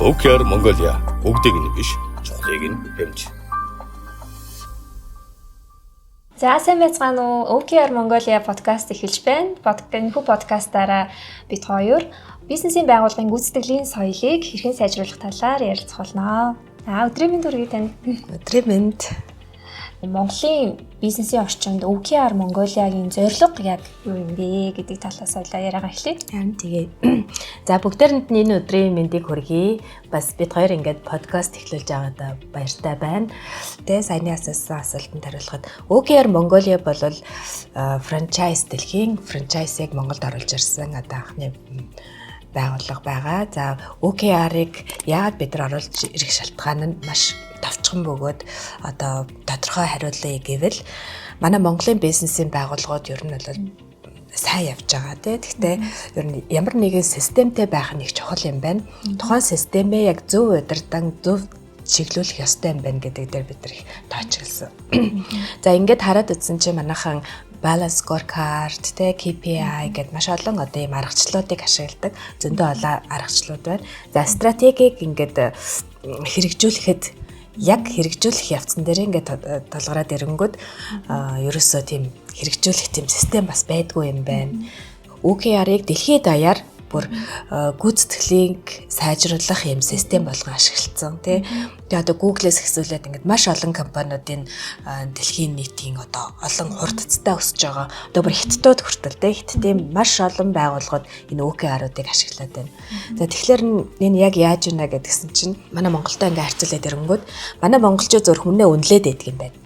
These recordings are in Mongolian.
OKR Mongolia бүгдийг нь биш, чухлыг нь хэмж. За, сайн байцгаана уу? OKR Mongolia подкаст эхэлж байна. Энэхүү подкастаараа бид хоёр бизнесийн байгууллагын гүйцэтгэлийн соёлыг хэрхэн сайжруулах талаар ярилцах болно. За, өдрийн мэнд хүргэе танд. Өдрийн мэнд. Монголын бизнесийн орчинд OKR Mongolia-гийн зорилго яг юу юм бэ гэдэг талаас ойлоо яриагаа эхлэе. Харин тэгээ. За, бүгдээрэнд нь энэ өдрийн мэндийг хүргэе. Бас бид хоёр ингээд подкаст эхлүүлж байгаадаа баяртай байна. Тэгээ саяны асуусан асуултанд хариулахад OKR Mongolia бол франчайз, дэлхийн франчайзыг Монголд оруулж ирсэн одоо анхны байгууллага байгаа. За, OKR-ыг яагаад бид нар оруулж ирэх шалтгаан нь маш товчхон бөгөөд одоо тодорхой хариулъя гэвэл манай Монголын бизнесийн байгууллагууд ер нь бол сайн явж байгаа, тий. Гэхдээ ер нь ямар нэгэн системтэй байх нь их чухал юм байна. Тухайн системээ яг зөв удирдан, зөв чиглүүлэх ёстой юм байна гэдэг дээр бид нар их тоочиглосон. За, ингээд хараад үзсэн чинь манайхан balance scorecard, тэ, KPI гэд маш олон одоо ийм аргачлалуудыг ашигладаг. Зөндөө олон аргачлалууд байна. За, стратегийг ингээд хэрэгжүүлэхэд, яг хэрэгжүүлэх явцан дээр ингээд толгороод ирэнгүүт ерөөсөө тийм хэрэгжүүлэх тийм систем бас байдгүй юм байна. OKR-ыг дэлхийд даяар бүр гүйцэтгэлийг сайжруулах юм систем болгон ашигласан, тий. Тэгээ одоо Google-ээс эхлүүлээд ингээд маш олон компаниудын дэлхийн нийтийн одоо олон хурдцтай өсөж байгаа. Одоо бүр Хятадууд хүртэл, тий. Хятадын маш олон байгууллагууд энэ OKR-уудыг ашиглаад байна. За, тэгэхээр энэ яг яаж байна гэдгсэн чинь манай Монголтой ингээд харьцуулаад ирэнгүүт манай монголчууд зөвхөн хүнээ үнэлээд байдаг юм байна.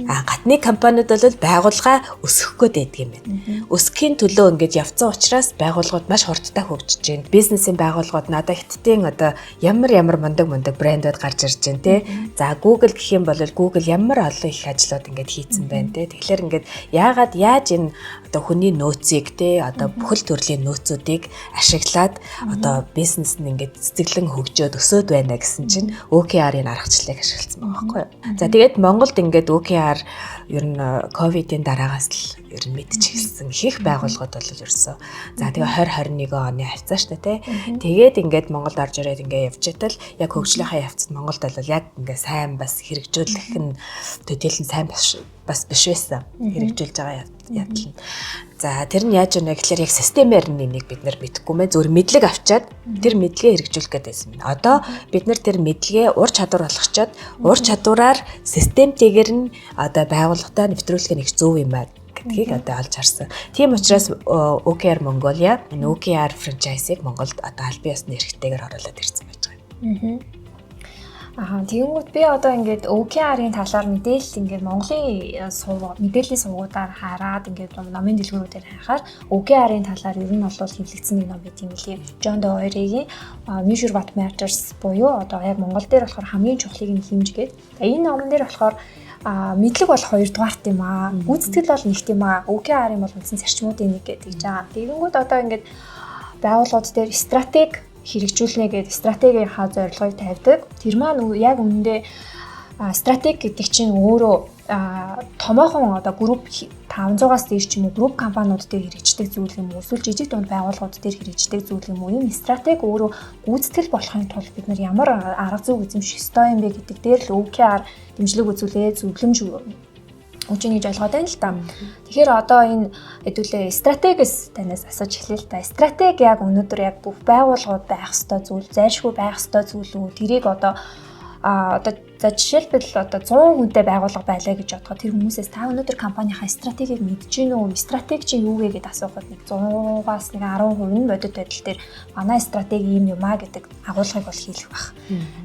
А гадны компаниуд бол байгууллага өсгөх гээд байдаг юм байна. Өсөхийн төлөө ингэж явцсан учраас байгууллагууд маш хурдтай хөгжиж байна. Бизнесийн байгууллагууд надад Хятадын одоо ямар ямар мундаг мундаг брэндүүд гарч ирж байна, те. За, Google гэх юм бол Google ямар олон их ажлууд ингэж хийцэн байна, те. Тэгэхээр ингээд яагаад яаж энэ одоо хүний нөөцийг, те, одоо бүхэл төрлийн нөөцүүдийг ашиглаад одоо бизнес нь ингээд цэцэглэн хөгжөөд өсөөд байна гэсэн чинь OKR-ын аргачлалыг ашигласан байгаа байхгүй юу. За, тэгээд Монголд ингээд OKR ер нь ковидын дараагаас л ер нь мэдчихэлсэн. Их байгууллагууд бол ерөөсөө. За, тэгээ 2021 оны хавцаа штэ, тий. Тэгээд ингээд Монголд орж ирээд ингээд явж байтал яг хөгжлийнхаа явцад Монголд бол яг ингээд сайн бас хэрэгжүүлэх нь төдийлөн сайн бас биш байсан. Хэрэгжүүлж байгаа явдал нь. За, тэр нь яаж вэ гэхээр яг системээр нь энийг бид нар мэдэхгүй мэ, зөвхөн мэдлэг авчаад тэр мэдлэгээ хэрэгжүүлэх гээд байсан юм. Одоо бид нар тэр мэдлэгээ ур чадвар болгочоод ур чадвараар системтэйгээр нь одоо байгууллагатаа нэвтрүүлэх нь их зөв юм байна гэдгийг одоо олж харсан. Тийм учраас OKR Mongolia энэ OKR франчайзыг Монголд одоо албан ёсны эрхтэйгээр оруулаад ирсэн байж байгаа. Аа, тэгэнгүүт би одоо ингээд OKR-ын талаар мэдээлэл ингээд Монголын сувг мэдээллийн сувгуудаар хараад, ингээд номын дэлгүүрүүдээр харахаар OKR-ын талаар ер нь бол хэвлэгдсэн нэг ном байт юм лээ. John Doerr-ийн Measure What Matters буюу одоо яг монгол дээр болохоор хамгийн чухлыг нь хэмж гээд. Энэ номон дээр болохоор мэдлэг бол хоёрдугаарт юм аа. Гүйцэтгэл бол нэгт юм аа. OKR-ын бол үндсэн зарчмуудын нэг гэдэг жаа. Тэгэнгүүт одоо ингээд байгууллагууд дээр стратеги хэрэгжүүлнэ гэдэг стратегийнхаа зорилгыг тавьдаг. Тэр маань яг үнэндээ стратеги гэдэг чинь өөрөө томоохон одоо групп 500-аас дээш ч юм уу групп компаниуд дээр хэрэгждэг зүйл юм уу, эсвэл жижиг дунд байгууллагууд дээр хэрэгждэг зүйл юм уу? Энэ стратеги өөрөө гүйцэтгэл болохын тулд бид нар ямар арга зүй эзэмших ёстой юм бэ гэдэг дээр л OKR дэмжлэг үзүүлээ, зөвлөмж өгч гэж ойлгоод байна л та. Тэгэхээр одоо энэ хэдүүлээ стратегис танаас асууж эхлэе л та. Стратеги яг өнөөдөр яг бүх байгууллагууд байх ёстой зүйл, зайлшгүй байх ёстой зүйл үү? Тэрийг одоо одоо за, жишээлбэл, одоо 100 хүнтэй байгууллага байлаа гэж бодоход тэр хүмүүсээс та өнөөдөр компанийнхаа стратегийг мэдэж гин үү? Стратеги чинь юу вэ гэдээ асуухад нэг 100-аас нэг 10% нь бодит байдал дээр манай стратеги ийм юм а гэдэг агуулгыг бол хийлэх байх.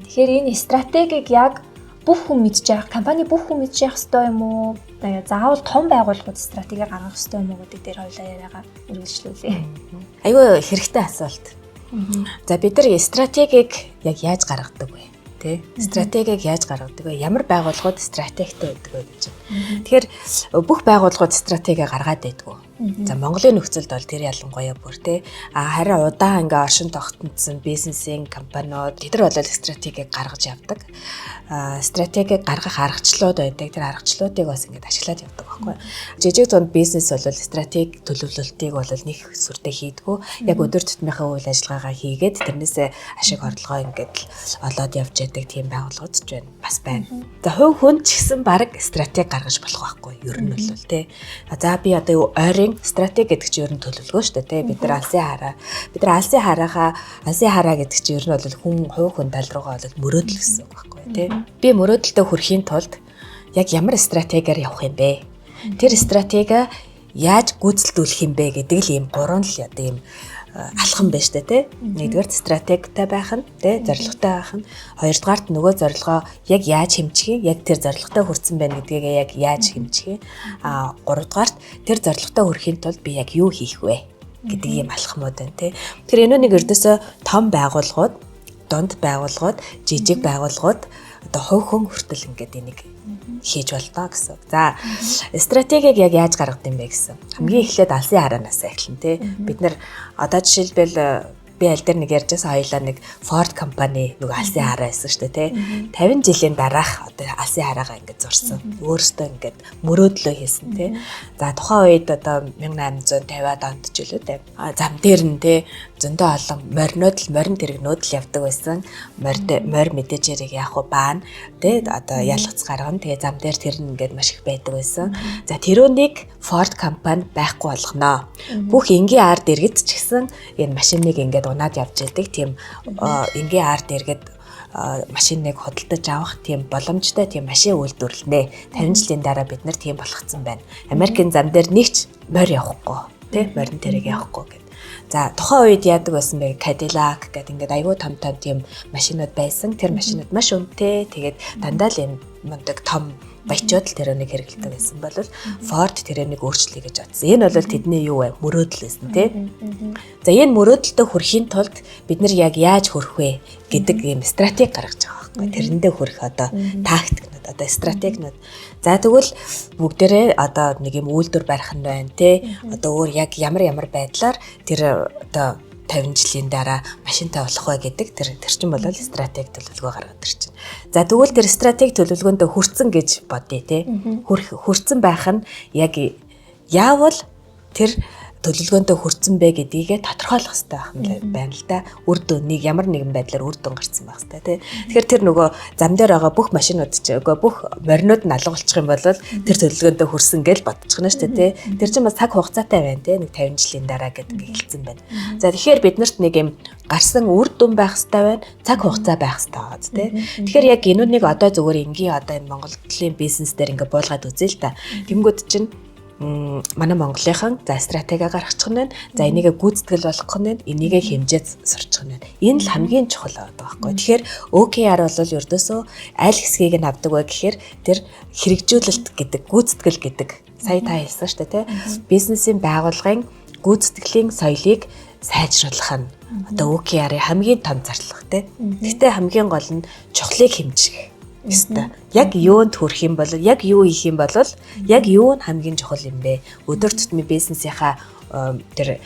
Тэгэхээр энэ стратегийг яг бүх хүн мэдж явах, компани бүх хүн мэдж явах ёстой юм уу? Заавал том байгууллагууд стратеги гаргах ёстой юм уу гэдэг дээр хоёлаа яриагаа үргэлжлүүлье. Айгүй хэрэгтэй асуулт. За, бид нар стратегийг яг яаж гаргадаг вэ? Тэ? Стратегийг яаж гаргадаг вэ? Ямар байгууллагууд стратегтэй байдаг вэ гэж. Тэгэхээр бүх байгууллагууд стратеги гаргаад байдгүй. За, Монголын нөхцөлд бол тэр ялангуяа бүр те. А харин удаан ингээ оршин тогтнодсон бизнесийн компаниуд тэд нар бол стратегийг гаргаж явдаг. А стратегийг гаргах аргачлалууд байдаг. Тэр аргачлалуудыг бас ингээд ашиглаад явдаг байхгүй. Жижиг дунд бизнес бол стратеги төлөвлөлтийг бол нэг сүртэй хийдгүү. Яг өдөр тутмынхаа үйл ажиллагаагаа хийгээд, тэрнээсээ ашиг орлогоо ингээд олоод явж яадаг тийм байгууллагууд ч байна. Бас байна. За, хувь хүн ч гэсэн баг стратеги гаргаж болох байхгүй. Ер нь бол те. За, би одоо ойрын стратеги гэдэг чинь ер нь төлөвлөгөө шүү дээ, тий. Бид нар алсын хараа. Бид нар алсын хараагаа, алсын хараа гэдэг чинь ер нь бол хүн, хувь хүн тал руугаа бол мөрөөдөл гэсэн үг байхгүй, тий. Би мөрөөдөлтөд хүрэхийн тулд яг ямар стратегиар явах юм бэ? Тэр стратеги яаж гүйцэлдүүлэх юм бэ гэдэг л ийм гурван л одоо ийм алхам байна штэ, тий. Нэгдүгээр, стратегтай байх нь, тий, зорилготой байх нь. Хоёрдугаарт, нөгөө зорилгоо яг яаж хэмжих юм, яг тэр зорилготой хүрсэн байна гэдгийг яг яаж хэмжих юм. А гуравдугаарт, тэр зорилготой хүрэхийн тулд би яг юу хийх вэ гэдэг ийм алхмууд байна, тий. Тэгэхээр энэ нэг ердөөсөө том байгууллагууд, дунд байгууллагууд, жижиг байгууллагууд, одоо хувь хүн хүртэл ингээд энийг хийж болдоо гэсэн. За, стратегийг яг яаж гаргадаг юм бэ гэсэн. Хамгийн эхлээд алсын хараанаас эхэлнэ, тий. Бид нар одоо жишээлбэл би аль дээр нэг ярьжсэн, хоёлаа нэг Ford компани нөгөө алсын хараа байсан шүү дээ, тий. 50 жилийн дараах одоо алсын хараагаа ингээд зурсан. Өөрөөсөө ингээд мөрөөдлөө хийсэн, тий. За, тухайн үед одоо 1850-ад онд ч үлээ дээ. Зам дээр нь, тий, зөндөө олон моринууд л, морин тэрэгнүүд л явдаг байсан. Морь морь мэдээж хэрэг яг уу баана, тий, одоо ялгац гаргана. Тэгээ зам дээр тэр нь ингээд маш их байдаг байсан. За, тэрүүнийг Ford компани байхгүй болгоно. Бүх энгийн ард иргэд ч гэсэн энэ машиныг ингээд унаад явж идэг тийм энгийн ард иргэд машиныг худалдаж авах тийм боломжтой тийм машин үйлдвэрлэнэ. 50 жилийн дараа бид нар тийм болгоцсон байна. Америкийн зам дээр нэг ч морь явахгүй, тий, морин тэрэг явахгүй гэд. За, тухайн үед яадаг байсан бэ? Cadillac гэдэг ингээд айгүй том том тийм машинууд байсан. Тэр машинууд маш үнэтэй. Тэгээд дандаа л энэ мундаг том баячууд л тэр нэг хэрэглэдэг байсан бол Ford тэрнийг өөрчлөе гэж бодсон. Энэ бол тэдний юу вэ? Мөрөөдөл байсан, тий. За, энэ мөрөөдөлтөд хүрэхийн тулд бид нар яг яаж хүрэх вэ гэдэг ийм стратеги гаргаж байгаа байхгүй. Тэрэндээ хүрэх одоо тактикнууд, одоо стратегнууд. За, тэгвэл бүгдээрээ одоо нэг юм үйлдвэр барих нь байна, тий. Одоо өөр яг ямар ямар байдлаар тэр одоо 50 жилийн дараа машинтай болох вэ гэдэг тэр тэр чинь бол стратеги төлөвлөгөө гаргаад ир чинь. За, тэгвэл тэр стратеги төлөвлөгөөндөө хүрсэн гэж бодъё, те. Хүрсэн байх нь яг яавал тэр төлөвлөгөөндөө хүрсэн бэ гэдгийгэ тодорхойлох хэрэгтэй байх юм байна л да. Үр дүнийг ямар нэгэн байдлаар үр дүн гарсан байх хэрэгтэй, тий. Тэгэхээр тэр нөгөө зам дээр байгаа бүх машинууд чи үгүй бүх моринууд нь алга болчих юм бол тэр төлөвлөгөөндөө хүрсэн гэж бодчихно шүү дээ, тий. Тэр чинь бас цаг хугацаатай байна, тий. Нэг 50 жилийн дараа гэдэг хэлсэн байна. За, тэгэхээр бид нарт нэг юм гарсан үр дүн байх хэрэгтэй байна. Цаг хугацаа байх хэрэгтэй байгаа, тий. Тэгэхээр яг энүүнийг одоо зүгээр энгийн одоо энэ Монголын бизнес дээр ингээ буулгаад үзье л та. Тэнгүүд чинь манай Монголынхан за стратеги гаргачих нь байна. За, энийгээ гүйцэтгэл болгох нь байна. Энийгээ хэмжээд сурчих нь байна. Энэ л хамгийн чухал байгаа байхгүй. Тэгэхээр OKR бол ердөөсөө аль хэсгийг нь авдаг вэ гэхээр тэр хэрэгжүүлэлт гэдэг, гүйцэтгэл гэдэг, сая та хэлсэн шүү дээ, тий. Бизнесийн байгууллагын гүйцэтгэлийн соёлыг сайжруулах нь одоо OKR-ын хамгийн том зарлага, тий. Гэхдээ хамгийн гол нь чухлыг хэмжих ёстой. Яг юунд хүрэх юм бол, яг юу хийх юм бол, яг юу нь хамгийн чухал юм бэ? Өдөр тутмын бизнесийнхаа тэр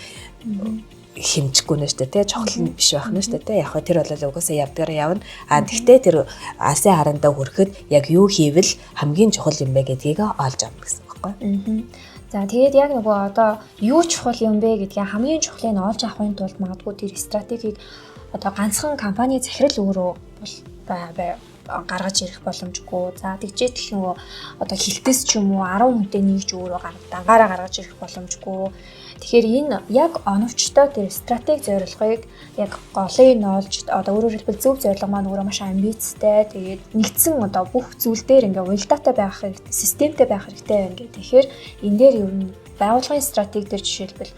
хэмжихгүй нэ штэ, тий, чухал нь биш байх нь штэ, тий. Яг хөө тэр бол угаасаа явдгаар явна. А тэгтээ тэр алсын харандаа хүрэхэд яг юу хийвэл хамгийн чухал юм бэ гэдгийг олж авна гэсэн үг байхгүй. За, тэгээд яг нөгөө одоо юу чухал юм бэ гэдгийг, хамгийн чухлыг нь олж авахын тулд магадгүй тэр стратегийг одоо ганцхан компани захирал өөрөө бол гаргаж ирэх боломжгүй. За, тэгжээд л нөгөө одоо хилтэс ч юм уу 10 хүнтэй нэгж өөрөө дангаараа гаргаж ирэх боломжгүй. Тэгэхээр энэ яг оновчтой тэр стратеги зорилгыг яг голыг нь олж, одоо өөрөөр хэлбэл зөв зорилго маань өөрөө маш амбицтай, тэгээд нэгдсэн одоо бүх зүйл дээр ингээ уялдаатай байх хэрэгтэй, системтэй байх хэрэгтэй байна гэх. Тэгэхээр энэ дээр ер нь байгууллагын стратеги дээр жишээлбэл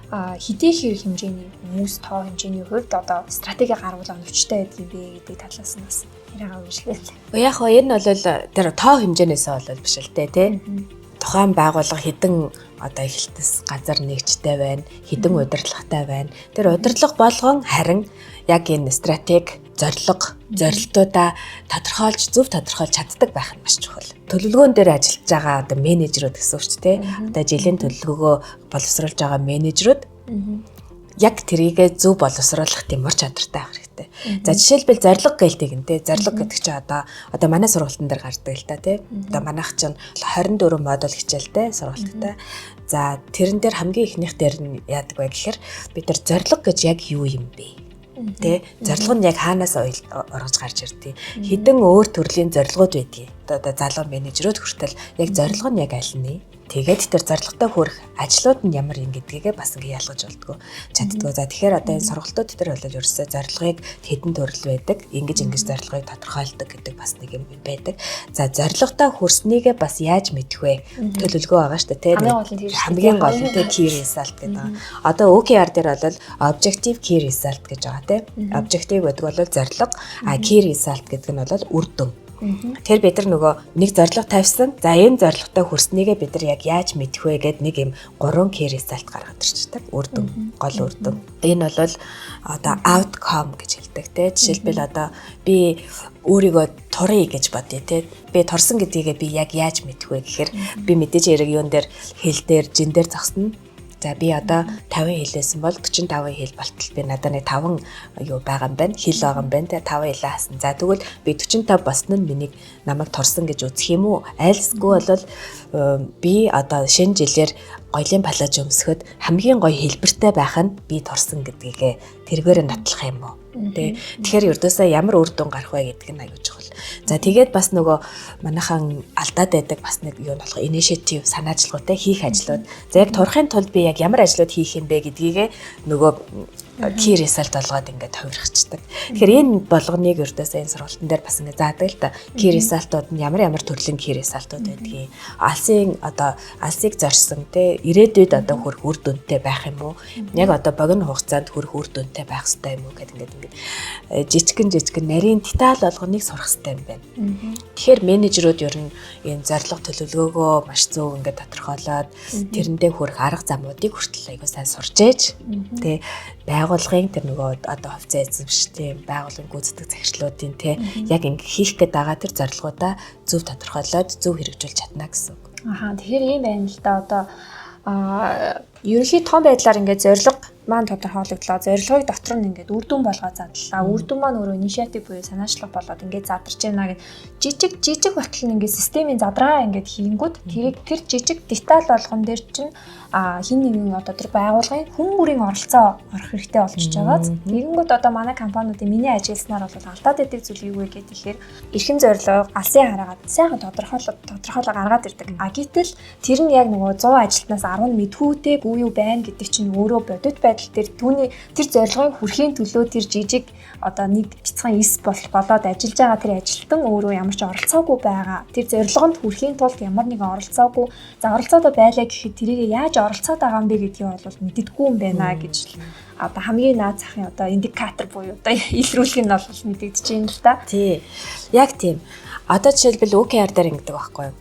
хэдий хэр хэмжээний хүмүүс, тоо хэмжээний хувьд одоо стратеги гаргуул оновчтой байдаг юм бэ гэдэг талаас нь бас яриагаа үргэлжлээл. Яг хоо энэ бол тэр тоо хэмжээнээсээ бол биш л дээ, тий. Тухайн байгууллага хэдэн одоо эхэлтэс газар нэгжтэй байна, хэдэн удирдлагатай байна. Тэр удирдлага болгон харин яг энэ стратеги Зорилго, зорилтуудаа тодорхойлж, зөв тодорхойлж чаддаг байх нь маш чухал. Төлөвлөгөөн дээр ажиллаж байгаа одоо менежерүүд гэсэн үг шүү дээ. Одоо жилийн төлөвлөгөөгөө боловсруулж байгаа менежерүүд яг тэрийгэ зөв боловсруулах тийм ур чадвартай байх хэрэгтэй. За, жишээлбэл, зорилго гэлтийг нь те, зорилго гэдэг чинь одоо манай сургалтын дээр гардаг л та, те. Одоо манайх чинь 24 модуль хичээлтэй сургалттай. За, тэрэн дээр хамгийн эхнийх дээр нь яадаг вэ гэхээр бид нар зорилго гэж яг юу юм бэ? Тэ, зорилго нь яг хаанаас ургаж гарч ирдгийг, хэдэн өөр төрлийн зорилгууд байдгийг, одоо залуу менежерүүд хүртэл яг зорилго нь яг аль нь, тэгээд тэр зорилготой хүрэх ажлууд нь ямар юм гэдгээгээ бас ингээ ялгаж болдгоо чаддгоо. За, тэгэхээр одоо энэ сургалтууд дээр бол ерөөсөө зорилгыг хэдэн төрөл байдаг, ингэж ингэж зорилгыг тодорхойлдог гэдэг бас нэг юм байдаг. За, зорилготой хүрснийгээ бас яаж мэдэх вэ? Төлөвлөгөө байгаа шүү дээ, тийм. Хамгийн гол нь те, key result гэдэг байгаа. Одоо OKR дээр бол objective, key result гэж байгаа, тийм. Objective гэдэг бол зорилго, а key result гэдэг нь бол үр дүн. Тэр бид нар нөгөө нэг зорилго тавьсан. За, энэ зорилготой хүрснийгээ бид нар яг яаж мэдэх вэ гэд нэг юм гурван key result гаргаад ирчихдэг. Үр дүн, гол үр дүн. Энэ бол одоо outcome гэж хэлдэг, те. Жишээлбэл, одоо би өөрийгөө туръя гэж бодъё, те. Би турсан гэдгийгээ би яг яаж мэдэх вэ гэхээр би мэдээж хэрэг юун дээр, хил дээр, жин дээр зогсно. За, би одоо 50 хэлээсэн бол 45 хэл болтол би надад нэг 5 юу байгаа юм байна. Хэл байгаа юм байна. Тэгээ 5 хэлээ хасан. За, тэгвэл би 45 болсон нь миний намайг турсан гэж үзэх юм уу? Айлсгүй бол би одоо шинэ жилээр гоёлын палаж өмсөхөд хамгийн гоё хэлбэртэй байх нь би турсан гэдгийгээ тэргээр нотлох юм уу? Тэ. Тэгэхээр ердөөсөө ямар үр дүн гарах вэ гэдг нь аюул чухал. За, тэгээд бас нөгөө манайхан алдаад байдаг бас нэг юу нь болох initiative, санаачлагтай хийх ажлууд. За, яг турахын тулд би яг ямар ажлууд хийх юм бэ гэдгийгээ нөгөө key result болгоод ингээд хувирчихдаг. Тэгэхээр энэ болгоныг ердөөсөө энэ сургалтын дээр бас ингээд заадаг л та. Key result-ууд нь ямар ямар төрлийн key result-ууд байдгийг. Алсын одоо алсыг зорьсон, те, ирээдүйд одоо хүрэх үр дүнтэй байх юм уу? Яг одоо богино хугацаанд хүрэх үр дүнтэй байх хэрэгтэй юм уу гэдэг ингээд жижигэн жижигэн нарийн деталь болгоныг сурах хэрэгтэй юм байна. Тэгэхээр менежерүүд ер нь энэ зорилго төлөвлөгөөгөө маш зөв ингээд тодорхойлоод, тэрэндээ хүрэх арга замуудыг хүртэл аягүй сайн сурч ээж, тэ, байгууллагын тэр нөгөө одоо хувьцаа эзэмшдэг байгууллагын гүйцэтгэх захирлуудын, тэ, яг ингэ хийх гээд байгаа тэр зорилгоудаа зөв тодорхойлоод зөв хэрэгжүүлж чадна гэсэн үг. Ахаа, тэгэхээр ийм байна л да. Одоо ерөнхий том байдлаар ингээд зорилго маань тодорхойлогдлоо. Зорилгыг дотор нь ингээд үр дүн болгоод задлаа. Үр дүн маань өөрөө initiative буюу санаачлах болоод ингээд задарч байна гэд жижиг жижиг болтол нь ингээд системийн задраа ингээд хийнгүүт тэрийг тэр жижиг деталь болгон дээр чинь хин нэгэн одоо тэр байгууллагын хүн бүрийн оролцоо орох хэрэгтэй болчихж байгааз. Тэгэнгүүт одоо манай компаниудын миний ажилласнаар бол алдаад байдаг зүйл юу вэ гэхээр эрхэм зорилго алсын хараагаад сайхан тодорхойлоод тодорхойлоо гаргаад ирдэг. А гэтэл тэр нь яг нөгөө 100 ажилтнаас 10 нь мэдхүүтэй гүй юу байна гэдэг чинь өөрөө бодит байдал дээр түүний тэр зорилгын хүрэхийн төлөө тэр жижиг одоо нэг бяцхан эс болоод ажиллаж байгаа тэр ажилтан өөрөө ямар ч оролцоогүй байгаа. Тэр зорилгонд хүрэхийн тулд ямар нэгэн оролцоогүй. За, оролцоодоо байлаа гэхэд тэрийг яаж оролцоод байгаа юм бэ гэдгийг бол мэддэггүй юм байна гэж одоо хамгийн наад захын одоо индикатор буюу одоо илрүүлэх нь бол мэдэгдэж байна л да. Тий. Яг тийм. Одоо жишээлбэл, OKR дээр ингэдэг байхгүй юу?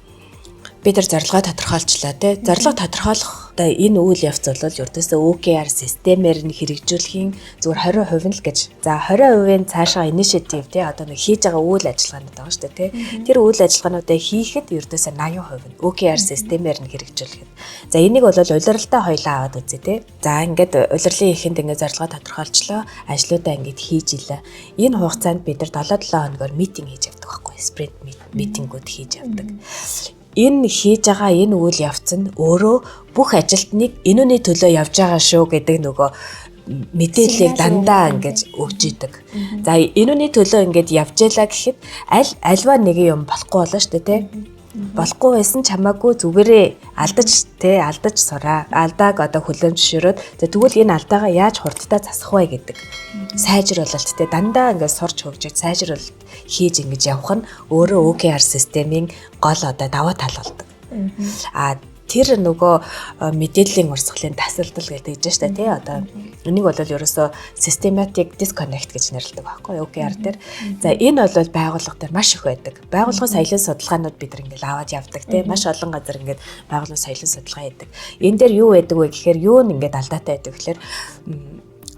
Бид нар зорилгоо тодорхойлчлаа, тий. Зорилго тодорхойлох одоо энэ үйл явц бол ердөөсөө OKR системээр нь хэрэгжүүлэхийн зүгээр 20% нь л гэж. За, 20%-ийн цаашаа initiative, тий, одоо нэг хийж байгаа үйл ажиллагаанууд байгаа шүү дээ, тий. Тэр үйл ажиллагаануудаа хийхэд ердөөсөө 80% нь OKR системээр нь хэрэгжүүлэхэд. За, энийг бол улиралтай хоёлаа аваад үзье, тий. За, ингээд улирлын эхэнд ингээд зорилгоо тодорхойлчлоо, ажлуудаа ингээд хийж илээ. Энэ хугацаанд бид нар 7 7 хоногоор meeting хийж явдаг байхгүй, sprint meeting үүд хийж явдаг. Энэ хийж байгаа энэ үйл явц нь өөрөө бүх ажилтныг энүүний төлөө явж байгаа шүү гэдэг нөгөө мэдээллийг дандаа ингэж өгч идэг. За, энүүний төлөө ингэж явж ялаа гэхэд аль альва нэгэн юм болохгүй болоо шүү дээ, тий. Болохгүй байсан ч хамаагүй, зүгээрээ алдаж, те, алдаж сураа. Алдааг одоо хүлээн зөвшөөрөөд, за, тэгвэл энэ алдаагаа яаж хурдтай засах вэ гэдэг сайжруулалт, те, дандаа ингээд сурч хөгжиж сайжруулалт хийж ингэж явах нь өөрөө OKR системийн гол одоо даваа тал болдог. А тэр нөгөө мэдээллийн урсгалын тасалдал гэдэг гэж штэ, тий, одоо энийг бол ерөөсөө systematic disconnect гэж нэрлэдэг байхгүй, OKR дээр. За, энэ бол байгууллага дээр маш их байдаг. Байгууллагын соёлын судалгаанууд бид нар ингээл аваад явдаг, тий, маш олон газар ингээд байгууллагын соёлын судалгаа хийдэг. Энэ дээр юу байдаг вэ гэхээр юу нь ингээд алдаатай байдаг гэхээр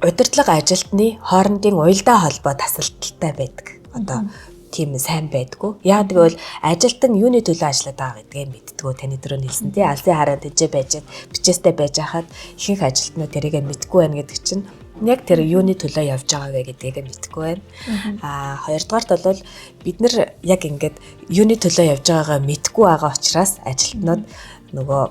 Удирдлага ажилтны хоорондын уялдаа холбоо тасалдaltaй байдаг. Одоо тийм сайн байдгүй. Яг тэгвэл ажилтан юуны төлөө ажиллаад байгаа гэдгээ мэддэггүй. Таны дөрөв хэлсэн тий. Алсын хараанд тэжээ байж бичээстэй байж хахад ихэнх ажилтнууд тэрийгэ мэдгүй байна гэдэг чинь яг тэр юуны төлөө явж байгаа вэ гэдгийг мэдэхгүй байна. Хоёрдугаарт бол бид нар яг ингээд юуны төлөө явж байгаагаа мэдэхгүй байгаа учраас ажилтнууд нөгөө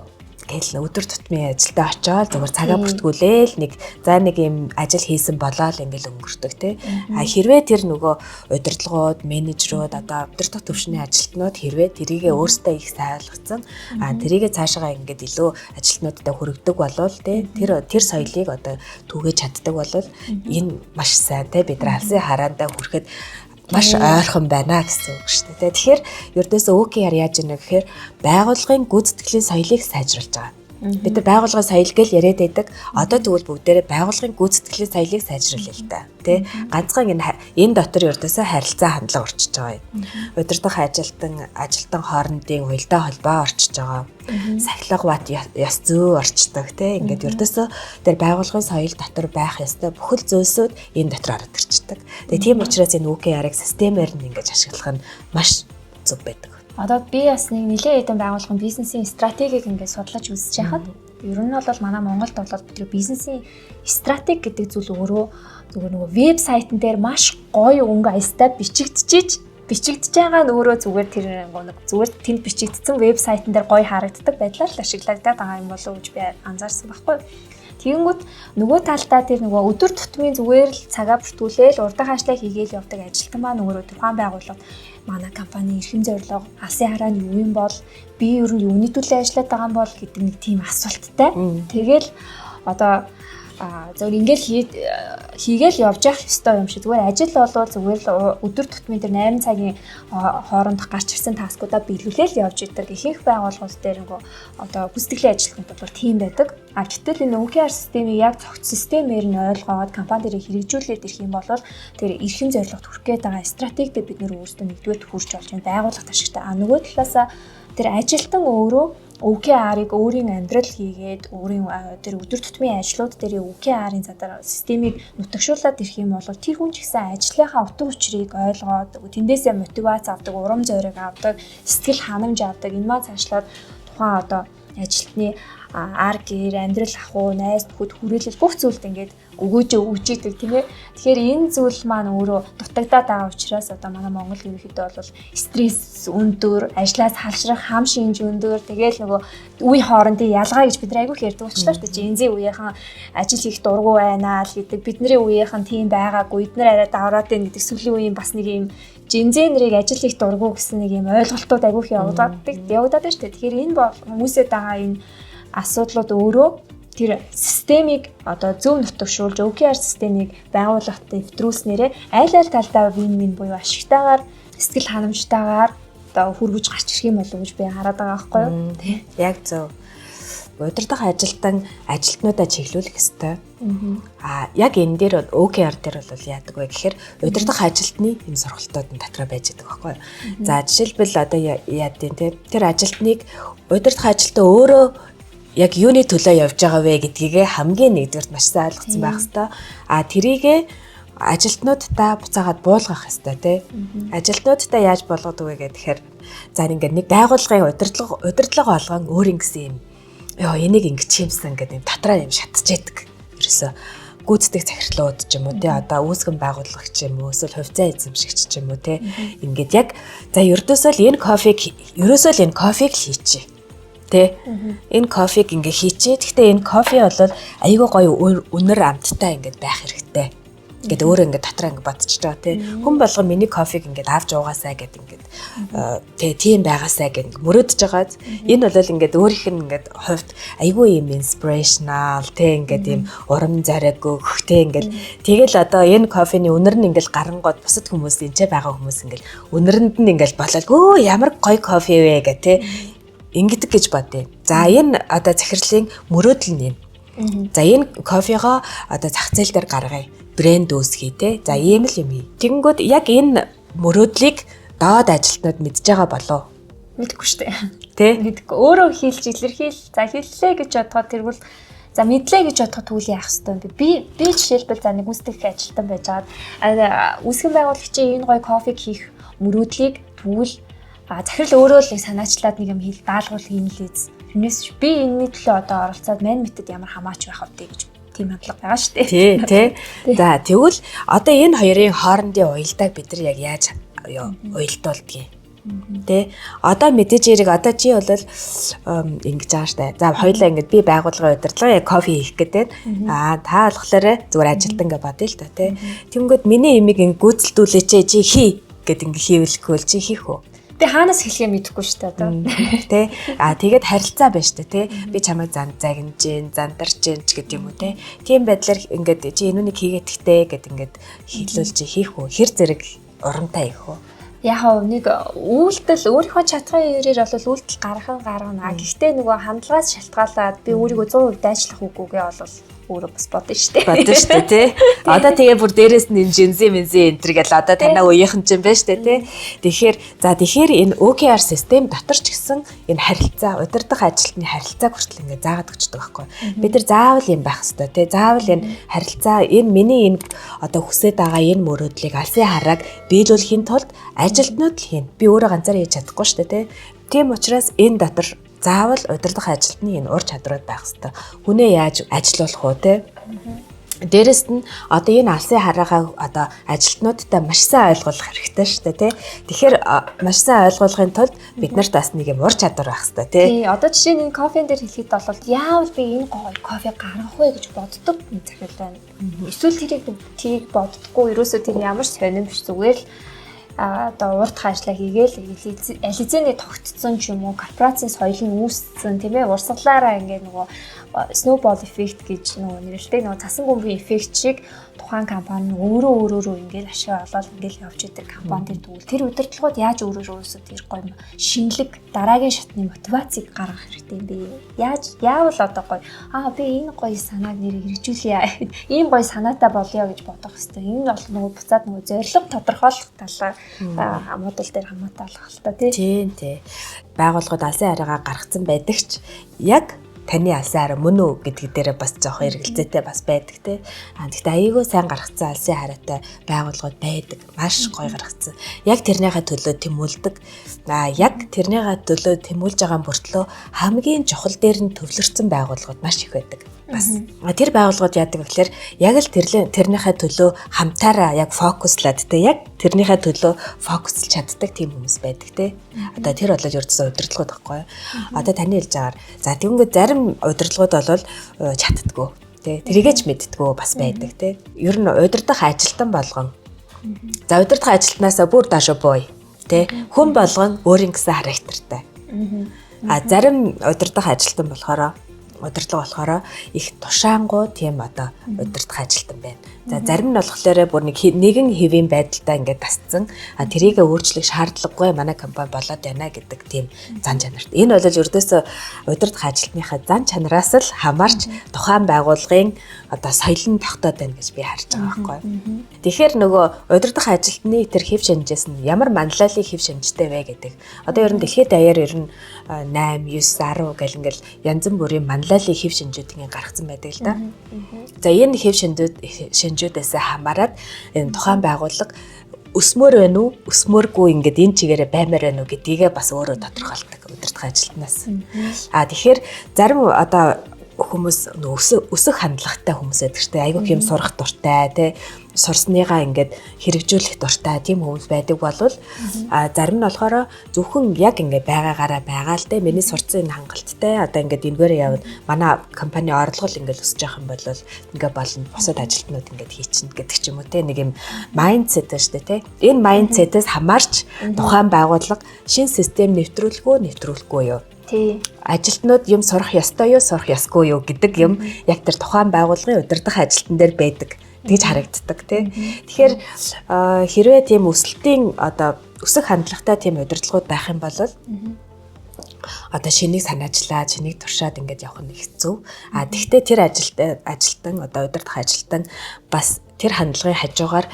гэл өдөр тутмын ажилдаа очиод зүгээр цагаа бүртгүүлээл нэг за нэг юм ажил хийсэн болоо л ингээл өнгөрдөг тий. А хэрвээ тэр нөгөө удирдлагууд, менежерүүд, одоо удирдах төвшний ажилтнууд хэрвээ тэрийгэ өөрсдөө их сайн ойлгоцсон, тэрийгэ цаашаа ингээд илүү ажилтнуудтай хүргэдэг болвол тий, тэр соёлыг одоо түгээж чаддаг болвол энэ маш сайн тий, бид нар алсын хараандаа хүрэхэд маш ойрхон байна гэсэн үг шүү дээ. Тэгэхээр ердөөсөө OKR яаж ийнэ гэхээр байгууллагын гүйцэтгэлийн соёлыг сайжруулж байгаа. Бид нар байгууллагын соёл гэж яриад байдаг. Одоо тэгвэл бүгдээрээ байгууллагын гүйцэтгэлийн соёлыг сайжруулъя л да. Тэ? Ганцхан энэ дотор ердөөсөө харилцаа хандлага орчиж байгаа юм. Удирдах ажилтан хоорондын уялдаа холбоо орчиж байгаа. Сахилга бат ёс зүй орчдөг тэ. Ингээд ердөөсөө тэр байгууллагын соёл дотор байх ёстой бүхэл зүйлсүүд энэ дотор ороод ирчдэг. Тэгээ тийм учраас энэ OKR-ыг системээр нь ингэж ашиглах нь маш зөв байдаг. Одоо би бас нэг нэлээд хэдэн байгууллагын бизнесийн стратегийг ингээд судлаж үзэж байхад ер нь бол манай Монголд бол бид бизнесийн стратеги гэдэг зүйл өөрөө зүгээр нөгөө вебсайтн дээр маш гоё өнгө аястай бичигдэж байгаа нь өөрөө зүгээр тэр нэг зүгээр тэнд бичигдсэн вебсайтн дээр гоё харагддаг байдлаар л ашиглагдаад байгаа юм болов уу гэж би анзаарсан байхгүй. Тэгэнгүүт нөгөө талдаа тэр нөгөө өдөр тутмын зүгээр л цагаа бүртгүүлээл урдах ажлаа хийгээл явдаг ажилтан маань өөрөө тухайн байгууллагад манай компани эрхэм зорилго, алсын хараа нь юу юм бол, би ер нь юуны төлөө ажиллаад байгаа юм бол гэдэг нэг тийм асуулттай. Тэгэл одоо зөв ингээл хийгээл явж явах ёстой юм шиг. Зүгээр ажил болвол зүгээр л өдөр тутмын тэр 8 цагийн хоорондох гарч ирсэн таскуудаа биелүүлээл явж идэг. Ихэнх байгууллагууд дээр нөгөө одоо гүйцэтгэлийн ажилтнууд бол тийм байдаг. А гэтэл энэ OKR системийг яг цогц системээр нь ойлгоод компани дээр хэрэгжүүлээд ирэх юм бол тэр эрхэм зорилгот хүрэх гээд байгаа стратегид бид нэр өөрсдөө нэгдүгээр хүрч болж байна. Байгууллагт ашигтай. А нөгөө талаасаа тэр ажилтан өөрөө OKR-ыг өөрийн амьдрал хийгээд өөрийн тэр өдөр тутмын ажлууд дээр OKR-ын задар системийг нутагшуулад ирэх юм бол тэр хүн ч гэсэн ажлынхаа утга учирыг ойлгоод тэндээсээ мотивац авдаг, урам зориг авдаг, сэтгэл ханамж авдаг. Энэ маань цаашлаад тухайн одоо ажилтны ар гэр, амьдрал ахуй, найз нөхөд хүрээлэл бүх зүйлд ингээд өгөөж өгч идэг тийм ээ. Тэгэхээр энэ зүйл маань өөрөө дутагдаад байгаа учраас одоо манай Монгол ерөнхийдөө бол стресс өндөр, ажлаас халшрах хам шинж өндөр, тэгэл нөгөө үе хоорондын ялгаа гэж бид нар айгүй их ярьдаг уучлаа шүү дээ. Gen Z үеийнхэн ажил хийх дургу байна л гэдэг. Бидний үеийнхэн тийм байгаагүй. Эднэр арай давраад байна гэдэг сүүлийн үеийн бас нэг юм Gen Z нарыг ажил хийх дургу гэсэн нэг юм ойлголтууд айгүй их явагдаад байна шүү дээ. Тэгэхээр энэ бол хүмүүсээ байгаа энэ асуудлууд өөрөө тэр системийг одоо зөв нутагшуулж OKR системийг байгууллагт нэвтрүүлснээрээ аль аль талдаа win-win буюу ашигтайгаар, сэтгэл ханамжтайгаар одоо хөргөж гарч ирэх юм болов уу гэж би хараад байгаа байхгүй юу? Тий. Яг зөв. Удирдах ажилтан ажилтнуудаа чиглүүлэх ёстой. Яг энэ дээр OKR дээр бол яадаг вэ гэхээр удирдах ажилтны юм сургалтууд нь дотроо байж байгаа байхгүй юу? За жишээлбэл одоо яадын те тэр ажилтныг удирдах ажилтан өөрөө яг юуны төлөө явж байгаа вэ гэдгийгэ хамгийн нэгдүгээрт маш сайн ойлгоцсон байх ёстой. А тэрийгэ ажилтнуудтай буцаагаад буулгах ёстой тий. Ажилтнуудтай яаж буулгадаг вэ гэхээр за ингээд нэг байгууллагын удирдлага болгон өөр ингэсэн юм. Йоо энийг ингэж хиймсэн гэдэг юм дотроо юм шатчихэдэг. Ерөөсөө гүйцэтгэх захирлууд ч юм уу тий, одоо үүсгэн байгуулагч юм уу эсвэл хувьцаа эзэмшигч ч юм уу тий. Ингээд яг за ердөөсөө л энэ кофег ерөөсөө л энэ кофег л хийчихье. Тэ. Энэ кофег ингээ хийчээ. Гэхдээ энэ кофе бол айгүй гоё үнэр амттай ингээд байх хэрэгтэй. Ингээд өөрөө ингээд дотроо ингээд бодчихж байгаа тий. Хүн болгон миний кофег ингээд авч уугаасай гэд ингээд тий тийм байгаасай гэд ингээд мөрөөдөж байгаа. Энэ бол ингээд өөрийнх нь ингээд хувьд айгүй юм inspirational тий, ингээд юм урам зориг өгөх тий, ингээд тэгэл одоо энэ кофений үнэр нь ингээд гарангууд бусад хүмүүс энэ ч байгаа хүмүүс ингээд үнэрэнд нь ингээд болол өө ямар гоё кофе вэ гэх тий ингэдэг гэж бодъё. За энэ одоо захирлын мөрөөдөл нь энэ. За энэ кофегоо одоо зах зээл дээр гаргая. Брэнд үүсгэе те. За ийм л юм хий. Тэгэнгүүт яг энэ мөрөөдлийг доод ажилтнууд мэдж байгаа болов? Мэдэхгүй шүү дээ. Тэ? Мэдэхгүй. Өөрөө хийлж илэрхийл. За хийллээ гэж бодоход тэргүүл За, мэдлээ гэж бодоход тэгвэл яах ёстой юм бэ? Би жишээлбэл, за, нэг гүйцэтгэх ажилтан байж байгаад үүсгэн байгуулагчийн энэ гоё кофег хийх мөрөөдлийг тэгвэл захирал өөрөө л нэг санаачлаад нэг юм хэл даалгавар хийнэ л эз. Тэрнээс би энэний төлөө одоо оролцоод мань мэтэд ямар хамаач байх вэ гэж тийм хандлага байгаа шүү дээ. Тий, тий. За, тэгвэл одоо энэ хоёрын хоорондын уялдааг бид нар яг яаж уялдуулдаг юм? Тэ, одоо мэдээж хэрэг одоо чи бол ингэж байгаа штэ. За, хоёлаа ингэж би байгууллагын удирдлага яг кофе хийх гэдэг. Аа, та болохоор зүгээр ажилтан гэж бодъё л та, тэ. Тэнгүүд миний имийг ингэ гүйцэлдүүлээч, чи хий гэд ингэ хийвлэхгүй чи хийх үү? Би хаанаас эхлэхээ мэдэхгүй шүү дээ одоо. Тэ. А тэгээд харилцаа байна шүү дээ, тэ. Би чамайг зан загнаж гин, зандарч гин ч гэдэг юм уу, тэ. Тийм байдлаар ингээд чи энүүнийг хийгээд гэд ингээд хэлүүл чи хийх үү? Хэр зэрэг урамтай хийх үү? Яг нэг үйлдэл өөрийнхөө чадхын хэрээр бол үйлдэл гаргах нь гаргана. Гэхдээ нөгөө хандлагаас шалтгаалаад би өөрийгөө 100% дайчлах үгүйгээ бол өөрөө бас бодно шүү дээ. Бодно шүү дээ, тий. Одоо тэгээ бүр дээрэс нь энэ Gen Z мензэ энэ төр гэл одоо танаа үеийнхэн ч юм байна шүү дээ, тий. Тэгэхээр за, тэгэхээр энэ OKR систем дотор ч гэсэн энэ харилцаа, удирдах ажилтны харилцааг хүртэл ингээ заагаад өгчдөг байхгүй. Бид нар заавал юм байх хэвээр, тий. Заавал энэ харилцаа, энэ миний энэ одоо хүсэж байгаа энэ мөрөөдлийг, алсын харааг биелүүлэхийн тулд ажилтнууд л хийн. Би өөрөө ганцаараа хийж чадахгүй шүү дээ, тий. Тийм учраас энэ дотор заавал удирдах ажилтны энэ ур чадварууд байх хэвээр. Хүнээ яаж ажилуулах уу, те? Дээрэс нь одоо энэ алсын хараагаа одоо ажилтнуудтай маш сайн ойлгуулах хэрэгтэй шүү дээ, тий. Тэгэхээр маш сайн ойлгуулахын тулд бид нарт бас нэг юм ур чадвар байх хэрэгтэй, тий. Тий, одоо жишээ нь энэ кофен дээр хэлэхэд бол яавал би энэ гоё кофе гаргах вэ гэж боддог нэг захирал байна. Эсвэл тэрийг боддоггүй, ерөөсөө тэр ямар ч сонирн биш, зүгээр л одоо урд хаашлаа хийгээл ализений тогтцсон ч юм уу, корпорацийн соёл нь үүссэн, тийм ээ, урсгалаараа ингээ нөгөө snowball effect гэж нөгөө нэрэлтэй нөгөө цасан бөмбөгийн эффект шиг тухайн компани нь өөрөө өөрөөрөө ингээл ашиг олоод ингээл явж идэг компани дээр тэгвэл тэр удирдлагууд яаж өөрөө өөрөөсөө тэр гоё шинэлэг дараагийн шатны мотивацийг гаргах хэрэгтэй юм бэ? Яаж яавал одоо гоё би энэ гоё санааг нэрийг хэрэгжүүлье, ийм гоё санаатай болёо гэж бодох хэрэгтэй. Энэ бол нөгөө буцаад нөгөө зорилго тодорхойлох талаар модуль дээр хамаатай болох л та, тий. Тийм, тий. Байгууллагууд алсын хараагаа гаргацсан байдаг ч яг таны алсын хараа мөн үү гэдэг дээрээ бас жоох эргэлзээтэй бас байдаг, те. А тэгтээ аяйгуу сайн гаргацсан алсын хараатай байгууллагууд байдаг. Маш гоё гаргацсан. Яг тэрнийхээ төлөө тэмүүлдэг. А яг тэрнийхээ төлөө тэмүүлж байгаа мөртлөө хамгийн чухал дээр нь төвлөрсөн байгууллагууд маш их байдаг. Бас тэр байгууллагууд яадаг вэ гэхээр яг л тэрнийхээ төлөө хамтаараа яг фокуслаад, те, яг тэрнийхээ төлөө фокуслж чаддаг тийм хүмүүс байдаг, те. Одоо тэр бол ердөөсөө удирдлагууд байхгүй юу? Одоо таны хэлж байгаагаар, за, тэгвэл зарим удирдлагууд бол чаддаггүй, те. Тэрийгээ ч мэддэггүй бас байдаг, те. Ер нь удирдах ажилтан болгон. За, удирдах ажилтнаасаа бүр доошо бууя, те. Хүн болгон өөрийн гэсэн характертай. А зарим удирдах ажилтан болохоор, удирдлага болохоор их тушаангуй тийм одоо удирдах ажилтан байна. За, зарим нь болохоор бүр нэг нэгэн хэвийн байдалтай ингээд тасцсан. А тэрийгэ өөрчлөх шаардлагагүй, манай компани болоод байна гэдэг тийм зан чанарт. Энэ бол ердөөсөө удирдах ажилтныхаа зан чанараас л хамаарч тухайн байгууллагын одоо соёл нь тогтоод байна гэж би харж байгаа байхгүй. Тэгэхээр нөгөө удирдах ажилтны тэр хэв шинжээс нь ямар манлайллын хэв шинжтэй вэ гэдэг. Одоо ер нь дэлхийд даяар ер нь 8, 9, 10 гэл ингээл янз бүрийн манлайллын хэв шинжүүд ингээд гаргацсан байдаг л да. За, энэ хэв шинжүүдээс хамаарат энэ тухайн байгууллага өсмөр байна уу, өсмөргүй, ингээд энэ чигээрээ баймаар байна уу гэдгийгээ бас өөрөө тодорхойлдог удирдах ажилтнаас. А тэгэхээр зарим одоо хүмүүс өсөх хандлагатай хүмүүс байдаг шүү дээ. Айгүйх юм сурах дуртай, тий, сурсныгаа ингээд хэрэгжүүлэх дуртай тийм хүмүүс байдаг болвол, а зарим нь болохоор зөвхөн яг ингээд байгаагаараа байгаа л, тий, миний сурцсан энэ хангалттай, одоо ингээд энэгээр явбал манай компани орлого л ингээд өсөж явах юм бол ингээд болно, бусад ажилтнууд ингээд хийчихнэ гэдэг ч юм уу, тий, нэг юм mindset байна шүү дээ, тий. Энэ mindset ээс хамаарч тухайн байгууллага шинэ систем нэвтрүүлэхгүй юу? Тий. Ажилтнууд юм сурах ёстой юу, сурах ёсгүй юу гэдэг юм яг тэр тухайн байгууллагын удирдах ажилтан дээр байдаг тэгж харагддаг, тий. Тэгэхээр хэрвээ тийм өсөлтийн одоо өсөх хандлагатай тийм удирдлагууд байх юм бол одоо шинийг санаачлаа, шинийг туршаад ингээд явах нь хэцүү. А тэгвэл тэр ажилтан, одоо удирдах ажилтан бас тэр хандлагын хажуугаар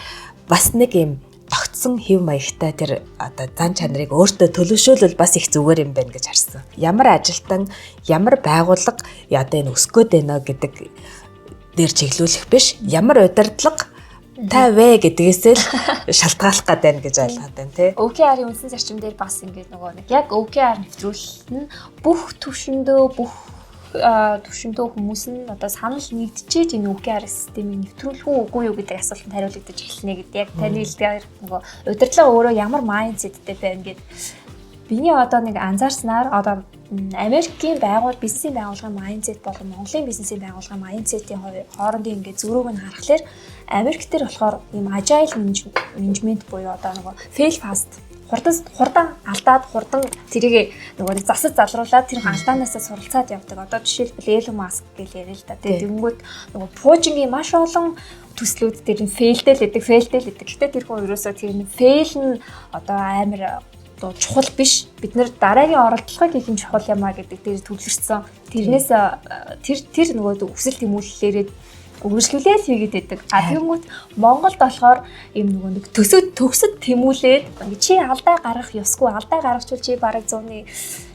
бас нэг юм тогтцсон тогтсон хэв маягтай тэр одоо зан чанарыг өөртөө төлөвшөөлөл бас их зүгээр юм байна гэж харсан. Ямар ажилтан, ямар байгууллага одоо энэ өсөх гээд байна гэдэг дээр чиглүүлэх биш, ямар удирдлага та вэ гэдгээсээ л шалтгааллах гээд байна гэж ойлгоод байна, тий. OKR-ийн үндсэн зарчим дээр бас ингээд нөгөө нэг яг OKR нэвтрүүлэлт нь бүх төвшөндөө хүмүүс нь одоо санал нэгдчихэж энэ OKR системийг нэвтрүүлэх үү, үгүй юу гэдэг асуултанд хариулагдаж эхэлнэ гэдэг. Яг таны хэлдгээр нөгөө удирдлага өөрөө ямар mindset тэй байна гэд. Биний одоо нэг анзаарснаар, одоо Америкийн бизнесийн байгууллагын mindset болон Монголын бизнесийн байгууллагын mindset ийн хоорондын ингээд зөрүүг нь харахаар, Америк дээр болохоор ийм agile management буюу одоо нөгөө fail fast, хурдан хурдан алдаад, хурдан тэрийг нөгөө засаж залруулад, тэр алдаанаасаа суралцаад явдаг. Одоо жишээлбэл Elon Musk гэж яриа л да. Тэгээд тэгэнгүүт нөгөө пуужингийн маш олон төслүүд дээр нь fail тэл гэдэг, fail тэл гэдэг. Гэхдээ тэр хүн ерөөсөө тэр нь fail нь одоо амар одоо чухал биш. Бид нэр дараагийн оролдлогыг хийх нь чухал юм а гэдэг дээр төвлөрсөн. Тэрнээс тэр тэр нөгөө өсөл тэмүүллээрээ үргэлжлүүлээл хийгээд байдаг. А тэгэнгүүт Монголд болохоор ийм нөгөө нэг төсөд төгсөд тэмүүлээд ингээ чи алдаа гаргах ёсгүй, алдаа гаргачвал чи бараг зууны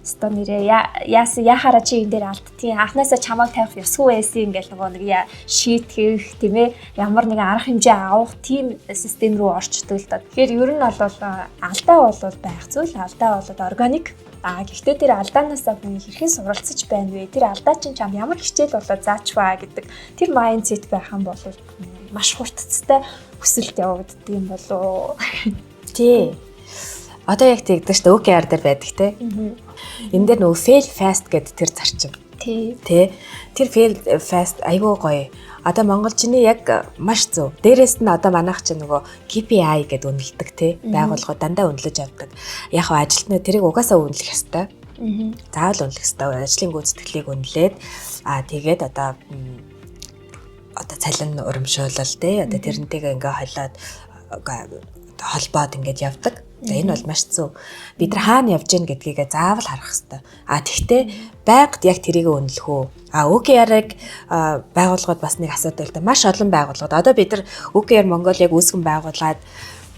өстой нэрээ яасан яхаараа чи энэ дээр алдтiin, анхнаасаа чамайг тавих ёсгүй байсан ингээл нөгөө нэг шийтгэх, тийм ээ, ямар нэгэн арга хэмжээ авах тийм систем рүү орчдөг л да. Тэгэхээр ер нь бол алдаа бол байх зүйл, алдаа бол органик. А гэхдээ тэр алдаанаасаа хүн хэрхэн суралцаж байна вэ? Тэр алдаа чинь чам ямар хичээл болоод заач ба гэдэг тэр mindset байх юм бол маш хурдцтай өсөлт явагддаг юм болов уу? Тий. Одоо яг тэгдэг шүү дээ. OKR дээр байдаг те. Энэ дээр нөгөө fail fast гэдэг тэр зарчим. Тэ. Тэр fail fast айгүй гоё. Одоо монголчны яг маш зөв. Дээрээс нь одоо манайх чинь нөгөө KPI гэдээ үнэлдэг те. Байгууллагууд дандаа үнэлж авдаг. Яг хаа ажилтнаа тэрийг угаасаа үнэлэх ёстой. Заавал үнэлэх ёстой. Ажлын гүйцэтгэлийг үнэлээд тэгээд одоо цалин урамшуулал те, одоо тэрнтэйгээ ингээ холиод холбоод ингээд явдаг. За, энэ бол маш зөв. Бид нар хаана явж гин гэдгийг заавал харах хэрэгтэй. А тэгтээ байнга яг тэрийг үнэлэх үү? А OKR-ыг байгууллагууд бас нэг асуудал л да. Маш олон байгууллагууд. Одоо бид нар OKR Монгол яг үүсгэн байгуулад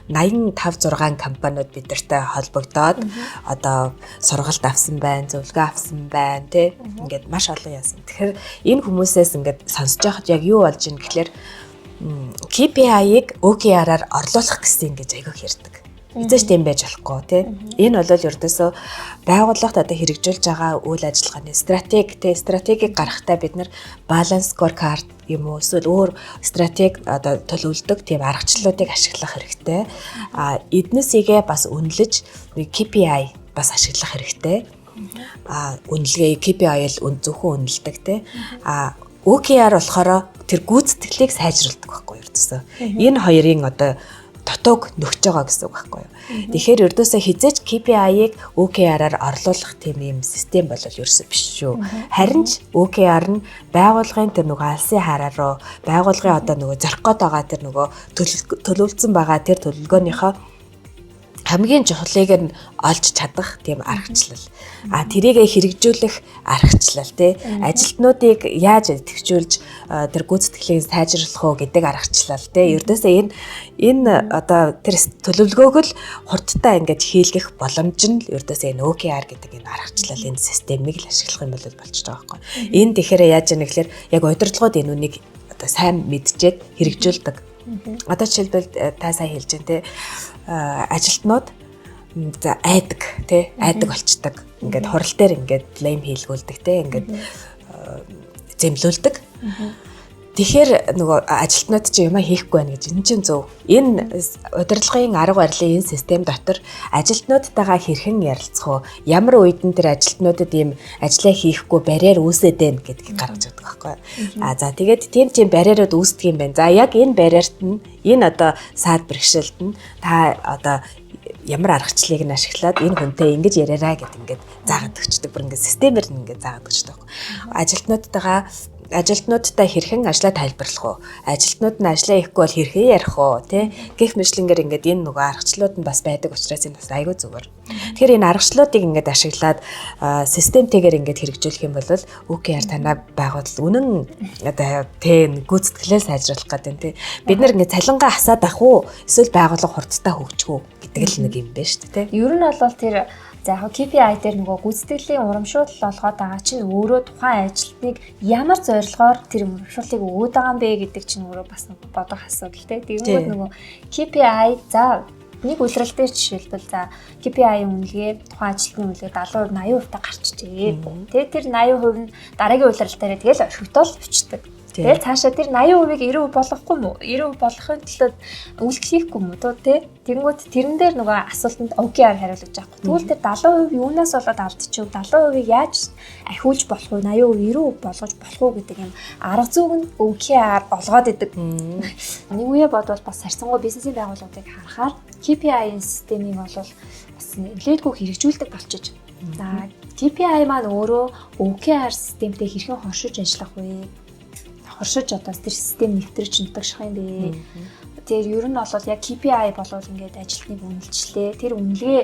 85 6 компаниуд бид нартай холбогдоод одоо сургалт авсан байна, зөвлөгөө авсан байна, тий. Ингээд маш олон яасан. Тэгэхээр энэ хүмүүсээс ингээд сонсож байхад яг юу болж ийн гэхлээр KPI-ыг OKR-аар орлуулах гэсэн ингэж айгүйх ярьдаг. Эзэж тийм байж болохгүй, тий. Энэ бол ердөөсөө байгууллагт одоо хэрэгжүүлж байгаа үйл ажиллагааны стратеги, тий, стратегийг гаргахтаа бид нар balanced scorecard юм уу, эсвэл өөр стратеги одоо төлөвлөдөг тийм аргачлалуудыг ашиглах хэрэгтэй. А эднээсийгээ бас үнэлж нэг KPI бас ашиглах хэрэгтэй. А үнэлгээ KPI л зөвхөн үнэлдэг, тий. А OKR болохоор тэр гүйцэтгэлийг сайжруулдаг байхгүй юу ердөөсөө. Энэ хоёрын одоо дутууг нөхж байгаа гэсэн үг байхгүй юу. Тэгэхээр ердөөсөө хизээч KPI-ыг OKR-аар орлуулах тийм юм систем бол ерөөсөө биш шүү. Харин ч OKR нь байгууллагын тэр нөгөө алсын хараа руу, байгууллагын одоо нөгөө зорих гээд байгаа тэр нөгөө төлөвлөсөн байгаа тэр төлөвлөгөөнийхөө хамгийн чухлыг нь олж чадах тийм аргачлал. А тэрийг хэрэгжүүлэх аргачлал, тий. Ажилтнуудыг яаж идэвхжүүлж тэр гүйцэтгэлийг сайжруулах уу гэдэг аргачлал, тий. Ердөөсөө энэ одоо тэр төлөвлөгөөг л хурдтай ингэж хийлгэх боломж нь ердөөсөө энэ OKR гэдэг энэ аргачлал, энэ системийг л ашиглах юм бол болчихж байгаа байхгүй. Энэ тэгэхээр яаж яах гэхээр яг удирдлагууд энэ үнийг одоо сайн мэдчихэд хэрэгжүүлдэг. Одоо жишээлбэл та сайн хэлж байна, те, ажилтнууд за айдаг, тий, айдаг болчдөг. Ингээд хурал дээр ингээд blame хийлгүүлдэг, те, ингээд зэмлүүлдэг. Тэгэхээр нөгөө ажилтнууд чи юмаа хийхгүй байна гэж, энэ чинь зөв. Энэ удирдлагын арга барилын энэ систем дотор ажилтнуудтайгаа хэрхэн ярилцах вэ? Ямар үед нь тэр ажилтнуудад ийм ажлаа хийхгүй барьер үүсээд байна гэдгийг гаргаж өгдөг байхгүй. А за, тэгээд тийм тийм барьерууд үүсдэг юм байна. За, яг энэ барьерт нь, энэ одоо саад бэрхшээлд нь та одоо ямар аргачлалыг нь ашиглаад энэ хүнтэй ингэж яриараа гэд ингээд заагаад өгчдөг. Бүр ингээд системээр нь ингээд заагаад өгчдөг. Ажилтнуудтайгаа Ажилтнуудтай хэрхэн ажлаа тайлбарлах уу? Ажилтнууд нь ажлаа хийхгүй бол хэрхэн ярих уу? Тэ? Гэх мэтлэнгээр ингээд энэ нөгөө аргачлалууд нь бас байдаг учраас энэ бас айгүй зүгээр. Тэгэхээр энэ аргачлалуудыг ингээд ашиглаад системтэйгээр ингээд хэрэгжүүлэх юм бол OKR танаа байгуулал үнэн одоо тэ гүйцэтгэлээ сайжруулах гэдэг нь тэ. Бид нар ингээд цалингаа хасаад ах уу? Эсвэл байгууллага хурдтай хөгжих үү гэдэг л нэг юм байна шүү дээ, тэ. Ер нь бол тэр за яг KPI дээр нөгөө гүйцэтгэлийн урамшуулал олгоод байгаа чинь өөрөө тухайн ажилтныг ямар зорилгоор тэр урамшууллыг өгөөд байгаа юм бэ гэдэг чинь өөрөө бас бодох асуудал те. Тэгэнгүүт нөгөө KPI за нэг улирал дээр жишээлбэл за KPI-ийн үнэлгээ тухайн ажилтны үнэлгээ 70%, 80% та гарчжээ. Тэгээ тэр 80% нь дараагийн улирал дээр тэгэл орхигдоол явчихдаг. Тэгэл цаашаа тэр 80%-ыг 90% болгохгүй юм уу? 90% болгохын төлөө үйлдэл хийхгүй юм уу те? Тэгэнгүүт тэрэн дээр нөгөө асуултанд OKR хариулж авахгүй. Тэгвэл тэр 70% юунаас болоод алдчихв? 70%-ыг яаж ахиулж болох вэ? 80%, 90% болгож болох уу гэдэг юм арга зүйг нь OKR олгоод идэг. Нэг үе бодвол бас харьцангуй бизнесийн байгууллагуудыг харахаар KPI-ийн системийг бол бас нэлээдгүй хэрэгжүүлдэг болчихж. За KPI маань өөрөө OKR системтэй хэрхэн хоршиж ажиллах вэ? Хоршиж одоо тэр систем нэвтэрч нутагших юм бэ? Тэр ер нь бол яг KPI болвол ингээд ажилтныг үнэлжлээ. Тэр үнэлгээ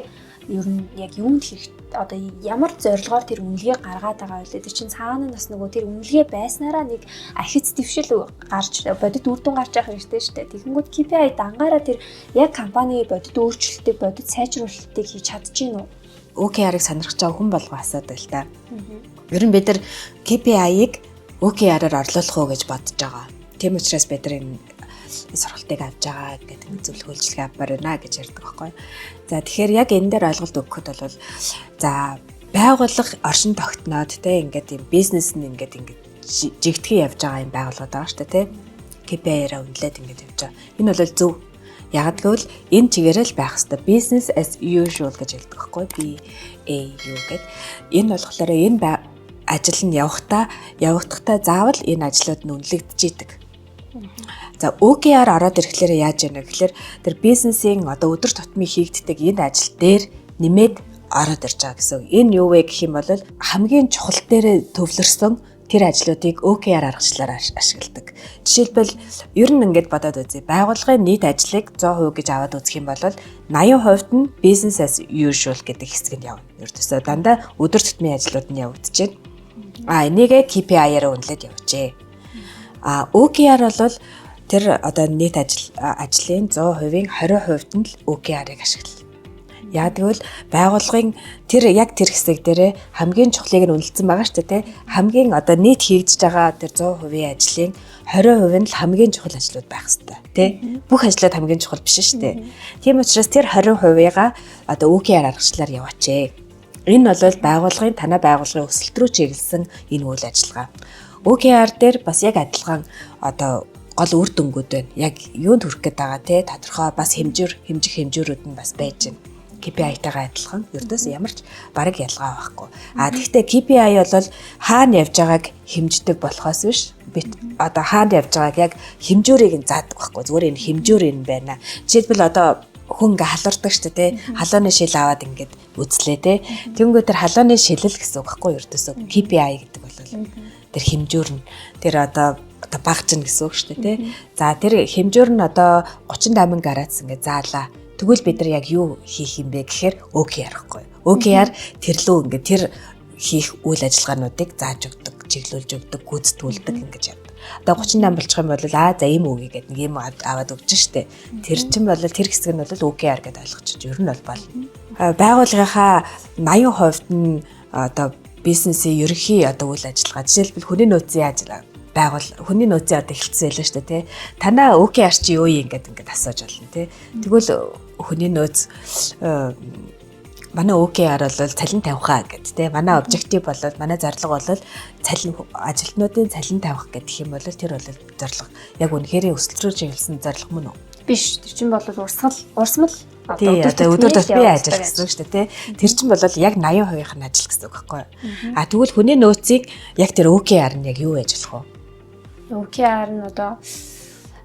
ер нь яг юунд хэрэг одоо ямар зорилгоор тэр үнэлгээ гаргаад байгаа вэ? Тэр чинь цаана нь бас нөгөө тэр үнэлгээ байснараа нэг ахиц дэвшил гарч бодит үр дүн гарч явах хэрэгтэй шүү дээ. Тэгэнгүүт KPI дангаараа тэр яг компани бодит өөрчлөлтийг, бодит сайжруулалтыг хийж чадчихэв үү? OKR-ыг сонирхож байгаа хүн болгоо асуудал л та. Ер нь бид нар KPI-ыг OKR-аар орлуулах уу гэж бодож байгаа. Тийм учраас бид нар энэ сургалтыг авч байгаа гэдэг зөвлөх үйлчилгээ авмаар байна гэж ярьдаг байхгүй. За тэгэхээр яг энэ дээр ойлголт өгөхөд бол за байгууллага оршин тогтноод те ингээд юм бизнес нь ингээд ингээд жигтгэн явж байгаа юм байгууллагууд байгаа шүү дээ те. KPI-аараа үнэлээд ингээд явж байгаа. Энэ бол зөв. Яг гэвэл энэ чигээрээ л байх хэвээр business as usual гэж хэлдэг байхгүй. BAU гэд. Энэ болохоор энэ ажил нь явахдаа явагдахдаа заавал энэ ажлууд нь үнэлэгдэж идэг. За OKR ороод ирэхлээр яаж яана гэхлээр тэр бизнесийн одоо өдөр тутмын хийгддэг энэ ажил дээр нэмээд ороод ирж байгаа гэсэн. Энэ юу вэ гэх юм бол хамгийн чухал дээр төвлөрсөн тэр ажлуудыг OKR аргачлалаар ашигладаг. Жишээлбэл ер нь ингээд бодоод үзье. Байгууллагын нийт ажлыг 100% гэж аваад үзэх юм бол 80% нь business as usual гэдэг хэсэг нь явна. Ердөөсөө дандаа өдөр тутмын ажлууд нь явагдаж байна. А энийгээ KPI-аараа үнэлээд явжээ. А OKR бол тэр одоо нийт ажил ажлын 100%-ийн 20% нь л OKR-ыг ашиглана. Яг тэгвэл байгууллагын тэр яг тэр хэсэг дээрээ хамгийн чухлыг нь үнэлсэн байгаа шүү дээ, тэ. Хамгийн одоо нийт хийгдэж байгаа тэр 100% ажлын 20% нь л хамгийн чухал ажлууд байх хэвээр, тэ. Бүх ажлууд хамгийн чухал биш шүү дээ. Тийм учраас тэр 20%-ийг одоо OKR аргачлалаар яваач ээ. Энэ бол байгууллагын танай байгууллагын өсөлт рүү чиглэсэн энэ үйл ажиллагаа. OKR дээр бас яг адилхан одоо гол үр дүнгууд байна. Яг юунд хүрэх гээд байгаа те тодорхой бас хэмжүүр, хэмжих хэмжүүрүүд нь бас байж байна. KPI-тайгаа адилхан ердөөс ямар ч бараг ялгаа байхгүй. А тэгвэл KPI бол хаана явж байгааг хэмждэг болохоос биш бит одоо хаана явж байгааг яг хэмжүүрийг нь заадаг байхгүй. Зүгээр энэ хэмжүүр энэ байна. Жишээлбэл одоо хүн ингээ халуурдаг шүү дээ, тэ. Халууны шил аваад ингээд үзлээ, тэ. Тэнгүү тэр халууны шилэл гэсэн үг байхгүй ердөөсөө KPI гэдэг бол тэр хэмжүүр нь тэр одоо багж гэсэн үг шүү дээ, тэ. За тэр хэмжүүр нь одоо 38 градус ингээ заалаа. Тэгвэл бид нар яг юу хийх юм бэ гэхээр OKR байхгүй. OKR тэрлүү ингээ тэр хийх үйл ажиллагаануудыг зааж өгдөг, чиглүүлж өгдөг, гүйцэтгүүлдэг ингэж явдаг. Одоо 38 болчих юм бол аа за ийм үгүй гэдэг нэг юм аваад өгч штэ. Тэр чинь бол тэр хэсэг нь бол OKR гэдээ ойлгочих. Ер нь бол болно. Байгууллагынхаа 80% нь одоо бизнесийн ерөнхий одоо үйл ажиллагаа. Жишээлбэл хүний нөөцийн ажил байгуул хүний нөөцийн одоо эхэлсэн байлаа шүү дээ, тий. Танаа OKR чи юу юм гэдэг ингээд асууж болно, тий. Тэгвэл хүний нөөц манай OKR бол цалин тавихаа гэд тий. Манай objective бол манай зорилго бол цалин ажилтнуудын цалин тавих гэдэг юм бол тэр бол зорилго яг үнэхээр өсөлт рүү чиглэсэн зорилго мөн үү? Биш. Тэр чинь бол урсгал, урсмал одоо өдөр тутмын ажил гэсэн үг шүү дээ, тий. Тэр чинь бол яг 80% нь ажил гэсэн үг байхгүй юу? А тэгвэл хүний нөөцийг яг тэр OKR нь яг юу байж болох вэ? OKR нь одоо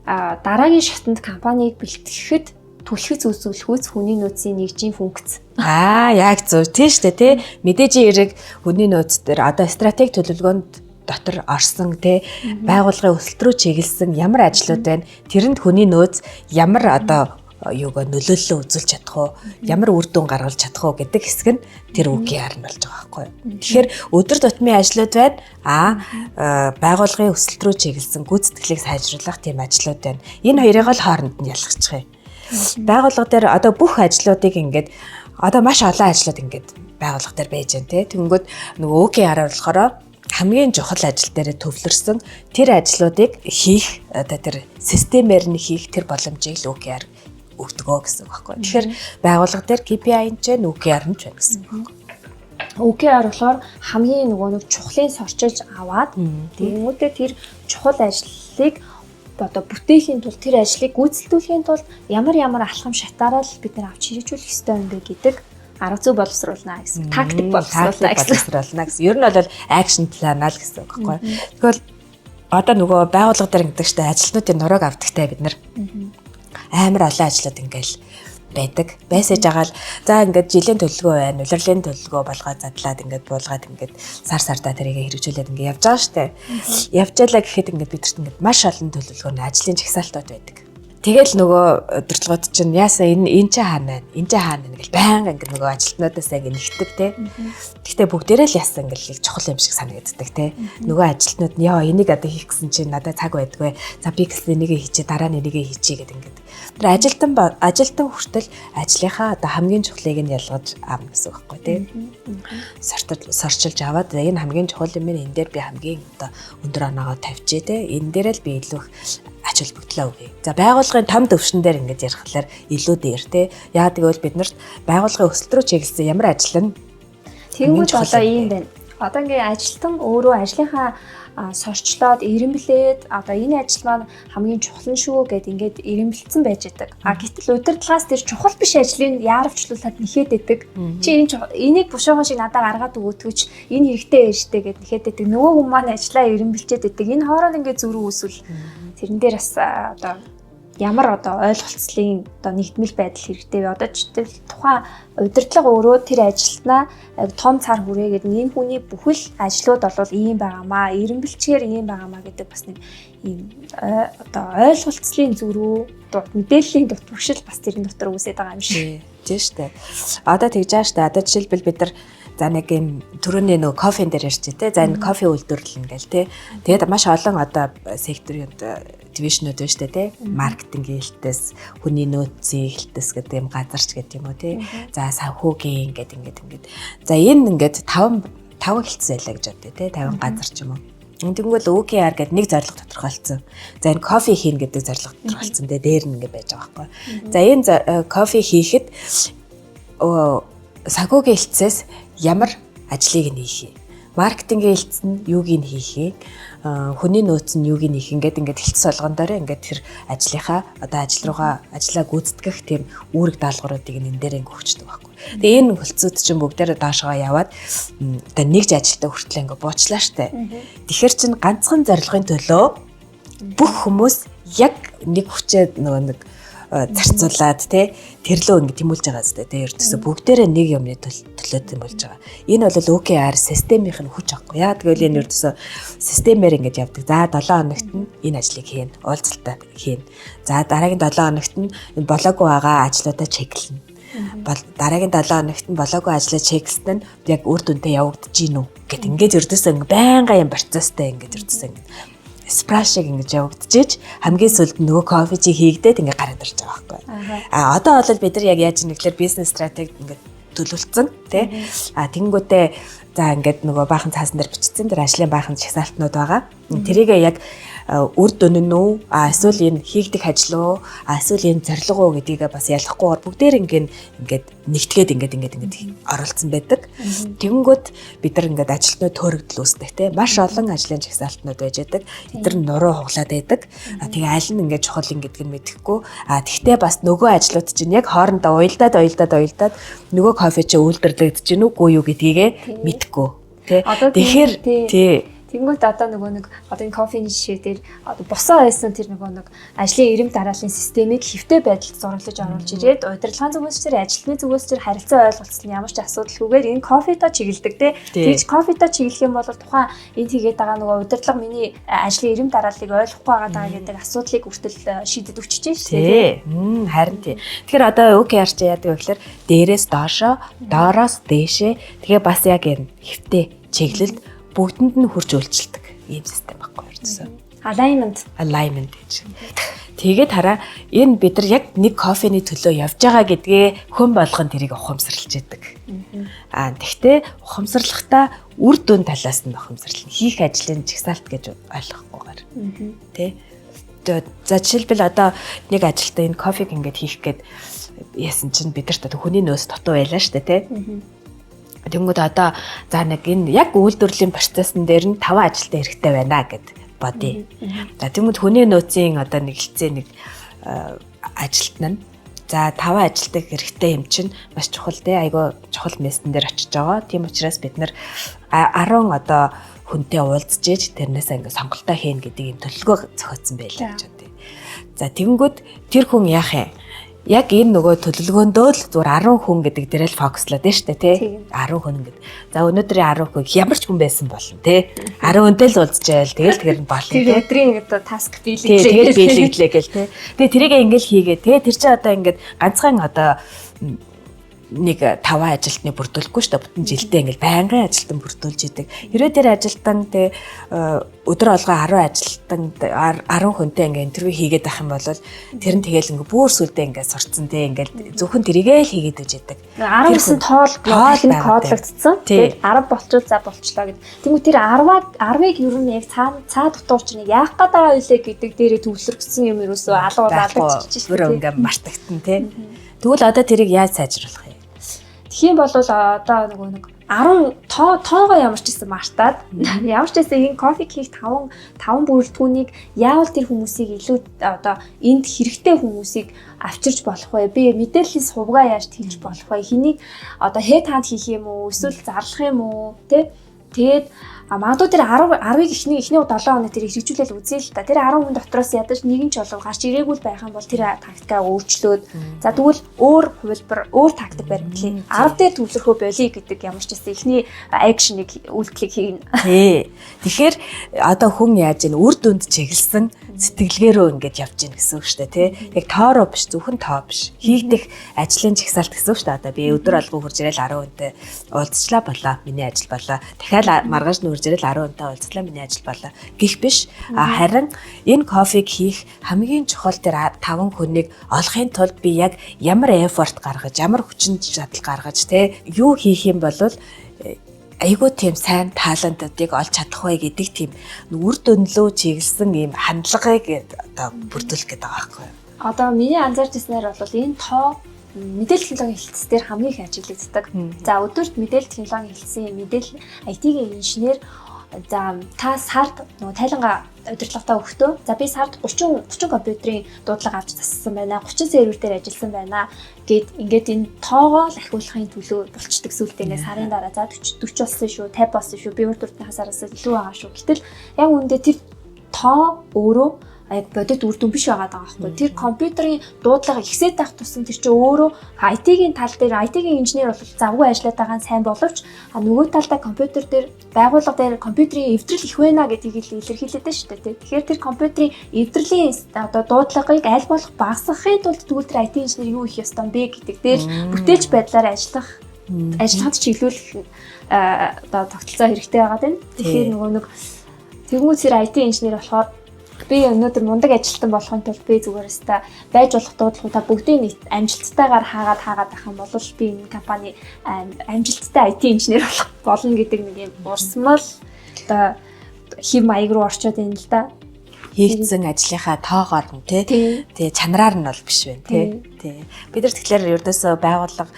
дараагийн шатанд компанийг бэлтгэхэд түлхэц үзүүлэхүйц хүний нөөцийн нэгжийн функц. Аа, яг зөв. Тийм шүү дээ, тий. Мэдээж хэрэг хүний нөөц дээр одоо стратеги төлөвлөгөөнд дотор орсон те, байгууллагын өсөлт рүү чиглэсэн ямар ажлууд байна? Тэрэнд хүний нөөц ямар одоо юугаа нөлөөллөө үзүүлж чадах уу? Ямар үр дүн гаргуулж чадах уу гэдэг хэсэг нь тэр OKR нь болж байгаа байхгүй юу? Тэгэхээр өдөр тутмын ажлууд байна. Байгууллагын өсөлт рүү чиглэсэн гүйцэтгэлийг сайжруулах тийм ажлууд байна. Энэ хоёрыг л хооронд нь ялгачих юм. Байгууллага дээр одоо бүх ажлуудыг ингээд, одоо маш олон ажлууд ингээд байгууллага дээр байж байна те. Тэнгүүд нөгөө OKR болохоор хамгийн чухал ажил дээр төвлөрсөн тэр ажлуудыг хийх, одоо тэр системээр нь хийх тэр боломжийг л OKR өгдөгөө гэсэн үг байхгүй. Тэгэхээр байгууллага дээр KPI нь ч байна, OKR нь ч байна гэсэн үг байхгүй. OKR болохоор хамгийн нөгөө нэг чухлын сорчилж аваад, тэгэнгүүтээ тэр чухал ажлыг одоо бүтээхийн тулд, тэр ажлыг гүйцэлдүүлэхийн тулд ямар ямар алхам шатаараа л бид нар авч хэрэгжүүлэх ёстой юм бэ гэдэг арга зүй боловсруулна гэсэн. Тактик боловсруулна гэсэн. Боловсруулна гэсэн. Ер нь бол action plan аа л гэсэн үг байхгүй. Тэгвэл одоо нөгөө байгууллага дээр ингэдэг штэ, ажилтнуудын нурууг авдагтай бид нар. Амар олон ажлууд ингээл байдаг. Байсаж агаал за ингээд жилийн төлөвлөгөө байна, улирлын төлөвлөгөө болгоод задлаад, ингээд буулгаад, ингээд сар сардаа тэрийг хэрэгжүүлээд ингээд явж байгаа штэ. Явж ялаа гэхэд ингээд бидэрт ингээд маш олон төлөвлөгөөний ажлын жагсаалтууд байдаг. Тэгэл нөгөө удирдлагууд чинь яасан, энэ энэ чи хаана байна? Энэ чи хаана байна гэл байнга ингээд нөгөө ажилтнуудаас ингээд нэгтгэв те. Гэхдээ бүгдээрээ л яасан ингээд чухал юм шиг санагддаг те. Нөгөө ажилтнууд нь яа, энийг одоо хийх гэсэн чинь надад цаг байдгүй. За, би гэсэн энийг хийчээ, дараа нь энийг хийчээ гэдэг ингээд. Тэр ажилтан хүртэл ажлынхаа одоо хамгийн чухлыг нь ялгаж авна гэсэн үг байхгүй те. Сорчилж аваад, энэ хамгийн чухал юм, энэ дээр би хамгийн одоо өндөр оноогоо тавьчээ те. Энэ дээр л би илүү их ач холбогдлоо өгье. За, байгууллагын том төвшин дээр ингэж ярихлаар илүү дээр те. Яа гэвэл бид нарт байгууллагын өсөлт рүү чиглэсэн ямар ажил нь Тэгвэл одоо ийм байна. Одоо ингээ ажилтан өөрөө ажлынхаа сорчлоод, эрэмблээд, одоо энэ ажил маань хамгийн чухал нь шүү гэд ингээд эрэмбэлцэн байж байдаг. А гэтэл удирдлагаас тэр чухал биш ажлыг яаравчлуулад нэхэд байдаг. Чи энэ энийг бушуухан шиг надад гаргаад өгөөтгөч, энэ хэрэгтэй байж штэ гэд нэхэд байдаг. Нөгөө хүн маань ажлаа эрэмбэлчээд байдаг. Энэ хооронд ингээд зүрх үүсвэл тэрэн дээр бас одоо ямар одоо ойлголцлын одоо нэгдмэл байдал хэрэгтэй вэ? Одоо жишээлбэл, тухайн удирдлага өөрөө тэр ажилтнаа том цар хүрээгээд энэ хүний бүхэл ажлууд бол ийм байгаамаа, эрэмбэлчгээр ийм байгаамаа гэдэг бас нэг ийм одоо ойлголцлын зүрүү мэдээллийн дутгшил бас тэрэн дотор үүсээд байгаа юм шиг. Тийм шүү дээ. Одоо тэгж байгаа шүү дээ. Одоо жишээлбэл бид нар за нэг юм түрүүний нөгөө кофен дээр ярьчих те. За, энэ кофе үйлдвэрлэнэ гэл те. Тэгээд маш олон одоо секторын division үүд байна шүү дээ те. Маркетингийн хэлтэс, хүний нөөцийн хэлтэс гэдэг юм газарч гэдэг юм уу те. За, санхүүгийн гэдэг ингээд ингээд. За, энэ ингээд 5 5 хэлтэс байлаа гэж бодъё те. 50 газар ч юм уу. Тэнгүүл OKR гэдэг нэг зорилго тодорхойлцсон. За, энэ кофе хийнэ гэдэг зорилго тодорхойлцсон те, дээр нь ингээд байж байгаа байхгүй. За, энэ кофе хийхэд санхүүгийн хэлтсээс ямар ажлыг нь хийх юм? Маркетингийн хэлтс нь юуг нь хийх юм? Хүний нөөц нь юуг нь хийх, ингээд ингээд хэлтс болгон дээр ингээд тэр ажлынхаа одоо ажил руугаа ажлаа гүйцэтгэх тийм үүрэг даалгавруудыг энэ дээр ингээд өгчдөг байхгүй. Тэгээ энэ хөлцүүд чинь бүгдээрээ доошогоо яваад одоо нэгж ажилтаа хүртэл ингээд буучлаа штэ. Тэгэхээр чин ганцхан зорилгын төлөө бүх хүмүүс яг нэг хүчээ нөгөө нэг зарцуулаад те, тэрлөө ингэ тэмүүлж байгаа зү те, ердөөсө бүгдээрээ нэг юмны төлөө тэмүүлж байгаа. Энэ бол OKR системийнх нь хүч аахгүй. Яа гэвэл энэ ердөөсө системээр ингэж явдаг. За, 7 хоногт нь энэ ажлыг хийн, уулзалтаа хийн. За, дараагийн 7 хоногт нь болоогүй байгаа ажлуудаа check лэнэ. Бол дараагийн 7 хоногт нь болоогүй ажлаа check лсэн нь яг үр дүнтэй явагдаж гин үү гэд ингээд ердөөсөө ингээ байнга юм процесстай ингээд ердөөсөө ингээ спраш шиг ингэж явагдчихэж, хамгийн сүүлд нөгөө кофе чи хийгдээд ингээ гараад ирж байгаа байхгүй. А одоо бол бид нар яг яаж нэглэр бизнес стратеги ингээд төлөвлөсөн тий. А тэнгүүтээ за ингээд нөгөө баахан цаасан дээр бичсэн тэр ажлын баахан жагсаалтнууд байгаа. Тэрийгээ яг үр дүн нь үү, а эсвэл энэ хийгдэх ажил уу, а эсвэл энэ зорилго уу гэдгийг бас ялахгүйгээр бүгдээр ингээд ингээд нэгтгээд ингээд ингээд ингээд оролцсон байдаг. Тэгэнгүүт бид нар ингээд ажилтнууд төөрөгдөл үүсдэг те. Маш олон ажлын жагсаалтнууд байж байдаг. Эдгээр нь нуруу хуглаад байдаг. Тэгээ аль нь ингээд чухал юм гэдгийг нь мэдэхгүй. А тэгтээ бас нөгөө ажлууд чинь яг хоорондоо уялдаад уялдаад уялдаад нөгөө кофе чи үйлдвэрлэгдэж гин үгүй юу гэдгийгэ мэдэхгүй. Тэ. Тэгэхээр тий. Тэнгүүт одоо нөгөө нэг одоо энэ кофений жишээ дээр одоо босоо байсан тэр нөгөө нэг ажлын эрэмб дарааллын системийг хэвтэй байдалд зураглаж оруулж ирээд удирдлагын зүгээс тэр ажилтны зүгээс тэр харилцаа ойлголцол нь ямар ч асуудалгүйгээр энэ кофето чиглэдэг те. Тэгж кофето чиглэх юм бол тухайн энд хийгээд байгаа нөгөө удирдлага миний ажлын эрэмб дарааллыг ойлгохгүй байгаа даа гэдэг асуудлыг хүртэл шийдэд өчөж шүү дээ. Харин тий. Тэгэхээр одоо OKR чи яадаг вэ гэхээр дээрээс доошоо, доороос дээшээ тэгээ бас яг энэ хэвтэй чиглэлд бүгдэнд нь хурж үйлчилдэг ийм систем байхгүй юу? Alignment. Alignment гэж. Тэгээд хараа энэ бид нар яг нэг кофений төлөө явж байгаа гэдгээ хүн болгон тэрийг ухамсарлаж идэг. Аа тэгтээ ухамсарлахдаа үр дүн талаас нь ухамсарлана. Хийх ажлын жагсаалт гэж ойлгохгүйгээр. Тэ? За жишээлбэл одоо нэг ажилтаа энэ кофег ингээд хийх гээд яасан чинь бид нарт одоо хүний нөөц дутуу байлаа шүү дээ, тэ? Тэнгүүд одоо за нэг энэ яг үйлдвэрлэлийн процессын дээр нь 5 ажилтан хэрэгтэй байна гэд бодъё. За тэнгүүд хүний нөөцийн одоо нэгэлцээ нэг ажилтан нь за 5 ажилтан хэрэгтэй юм чинь маш чухал те, айгүй чухал мессен дээр очиж байгаа. Тийм учраас бид нар 10 одоо хүнтэй уулзж ээж тэрнээс ингээ сонголтоо хийнэ гэдэг юм төлөвлөгөө зохиоцсон байлаа гэж бодъё. За тэнгүүд тэр хүн яах юм? Яг энэ нөгөө төлөвлөгөөндөө л зүгээр 10 хүн гэдэг дээрээ л фокуслаад байна шүү дээ тий. 10 хүн ингээд. За өнөөдрийн 10 хүн ямар ч хүн байсан болно тий. 10 хүнтэй л уулзч байл тэгэл тэр нь болно тий. Тэр өдрийн одоо таск биелэгдлээ. Тэгэл биелэгдлээ гэл тий. Тэгээ тэрийг ингээл хийгээ тий. Тэр чинь одоо ингээд ганцхан одоо нэг 5 ажилтны бүрдүүлэхгүй шүү дээ. Бүтэн жилдээ ингээл байнгын ажилтан бүрдүүлж идэг. Хэрвээ тэр ажилтан тэ өдөр болгоо 10 ажилтан 10 хүнтэй ингээ интервью хийгээд байх юм бол тэр нь тэгэл ингээ бүр сүлдээ ингээ сурцсан тэ ингээл зөвхөн тэрийгээ л хийгээд байж идэг. 10 гэсэн тоол кодлогдсон. Тэгээд 10 болчвол за болчлоо гэд. Тэнгүү тэр 10-ыг ер нь яг цаа дотор чинь яах гээд байгаа вэ гэдэг дээрээ төвлөрөгдсөн юм ерөөсөө алга алгадчихж шүү дээ. Бүр ингээ мартагтан тэ. Тэгвэл одоо тэрийг яаж сайжруулах юм? Тэгэх юм бол одоо нөгөө нэг 10 тоогоо ямар ч гэсэн мартаад ямар ч гэсэн энэ кофе хийх 5 бүрэлдэхүүнийг яавал тэр хүмүүсийг илүү одоо энд хэрэгтэй хүмүүсийг авчирч болох вэ? Би мэдээллийн сувгаа яаж тэлж болох вэ? Хэнийг одоо head hunt хийх юм уу? Эсвэл зарлах юм уу? Тэ? Тэгээд магадгүй тэр 10-ыг эхний 7 хоног тэр хэрэгжүүлэл үзье л та. Тэр 10 хүн дотроос ядаж нэг нь ч болов гарч ирээгүй л байх юм бол тэр тактикаа өөрчлөөд за тэгвэл өөр хувилбар, өөр тактик баримтлаа. 10 дээр төвлөрөхөө болиё гэдэг ямар ч гэсэн эхний акшныг үйлдэлийг хийнэ. Тий. Тэгэхээр одоо хүн яаж ийн үр дүнд чиглэсэн сэтгэлгээрөө ингэж явж гин гэсэн үг шүү дээ, тий. Яг тоо руу биш, зөвхөн тоо биш. Хийгдэх ажлын жагсаалт гэсэн үг шүү дээ. Одоо би өдөр болгон хурж ирэл 10 хүнтэй уулзчлаа болоо, миний ажил болоо. Дахиад маргааш нь хурж ирэл 10 хүнтэй уулзлаа, миний ажил болоо гэх биш. Харин энэ кофег хийх хамгийн чухал тэр 5 хүнийг олохын тулд би яг ямар effort гаргаж, ямар хүчин чадал гаргаж, тий, юу хийх юм бол айгүй тийм сайн талантуудыг олж чадах вэ гэдэг тийм үр дүнлөө чиглэсэн ийм хандлагыг одоо бүрдүүлэх гэдэг байгаа байхгүй юу? Одоо миний анзаарч ирснээр бол энэ тоо мэдээлэл технологийн хэлтс дээр хамгийн их ажиглагддаг. За өдөрт мэдээлэл технологийн хэлтсийн мэдээлэл IT-ийн инженер за та сард нөгөө тайлангаа удирдлагатай өгөхдөө за би сард 30 компьютерийн дуудлага авч зассан байна. 30 сервер дээр ажилласан байна гэд ингээд энэ тоогоо л ахиулахын төлөө болчдөг сүлдээ ингээд сарын дараа за 40 болсон шүү, 50 болсон шүү, би урд урдны сараас илүү байгаа шүү. Гэтэл яг үүндээ тэр тоо өөрөө яг бодит үр дүн биш байгаа даа байхгүй. Тэр компьютерийн дуудлага ихсээд байх тусам тэр чинь өөрөө IT-ийн тал дээр IT-ийн инженер бол завгүй ажиллаад байгаа нь сайн боловч нөгөө талдаа компьютер дээр байгууллага дээр компьютерийн эвдрэл их байна гэдгийг л илэрхийлээд байна шүү дээ. Тэгэхээр тэр компьютерийн эвдрэлийн одоо дуудлагыг аль болох багасгахын тулд тэгвэл тэр IT инженер юу хийх ёстой юм бэ гэдэг дээр бүтээлч байдлаар ажиллахад чиглүүлэх одоо тогтолцоо хэрэгтэй байгаа даа. Тэгэхээр нөгөө нэг тэгмүү тэр IT инженер болохоор би өнөөдөр мундаг ажилтан болохын тулд би зүгээр өста байж болох дуудлагуудаа бүгдийг амжилттайгаар хаагаад байх юм бол би энэ компани амжилттай IT инженер болох болно гэдэг нэг юм урсмал одоо хэв маяг руу орчод байна л да. Хийгдсэн ажлынхаа тоогоор нь тий. Тий, чанараар нь бол биш байна тий. Тий. Бид нар тэгэхээр ердөөсөө байгууллага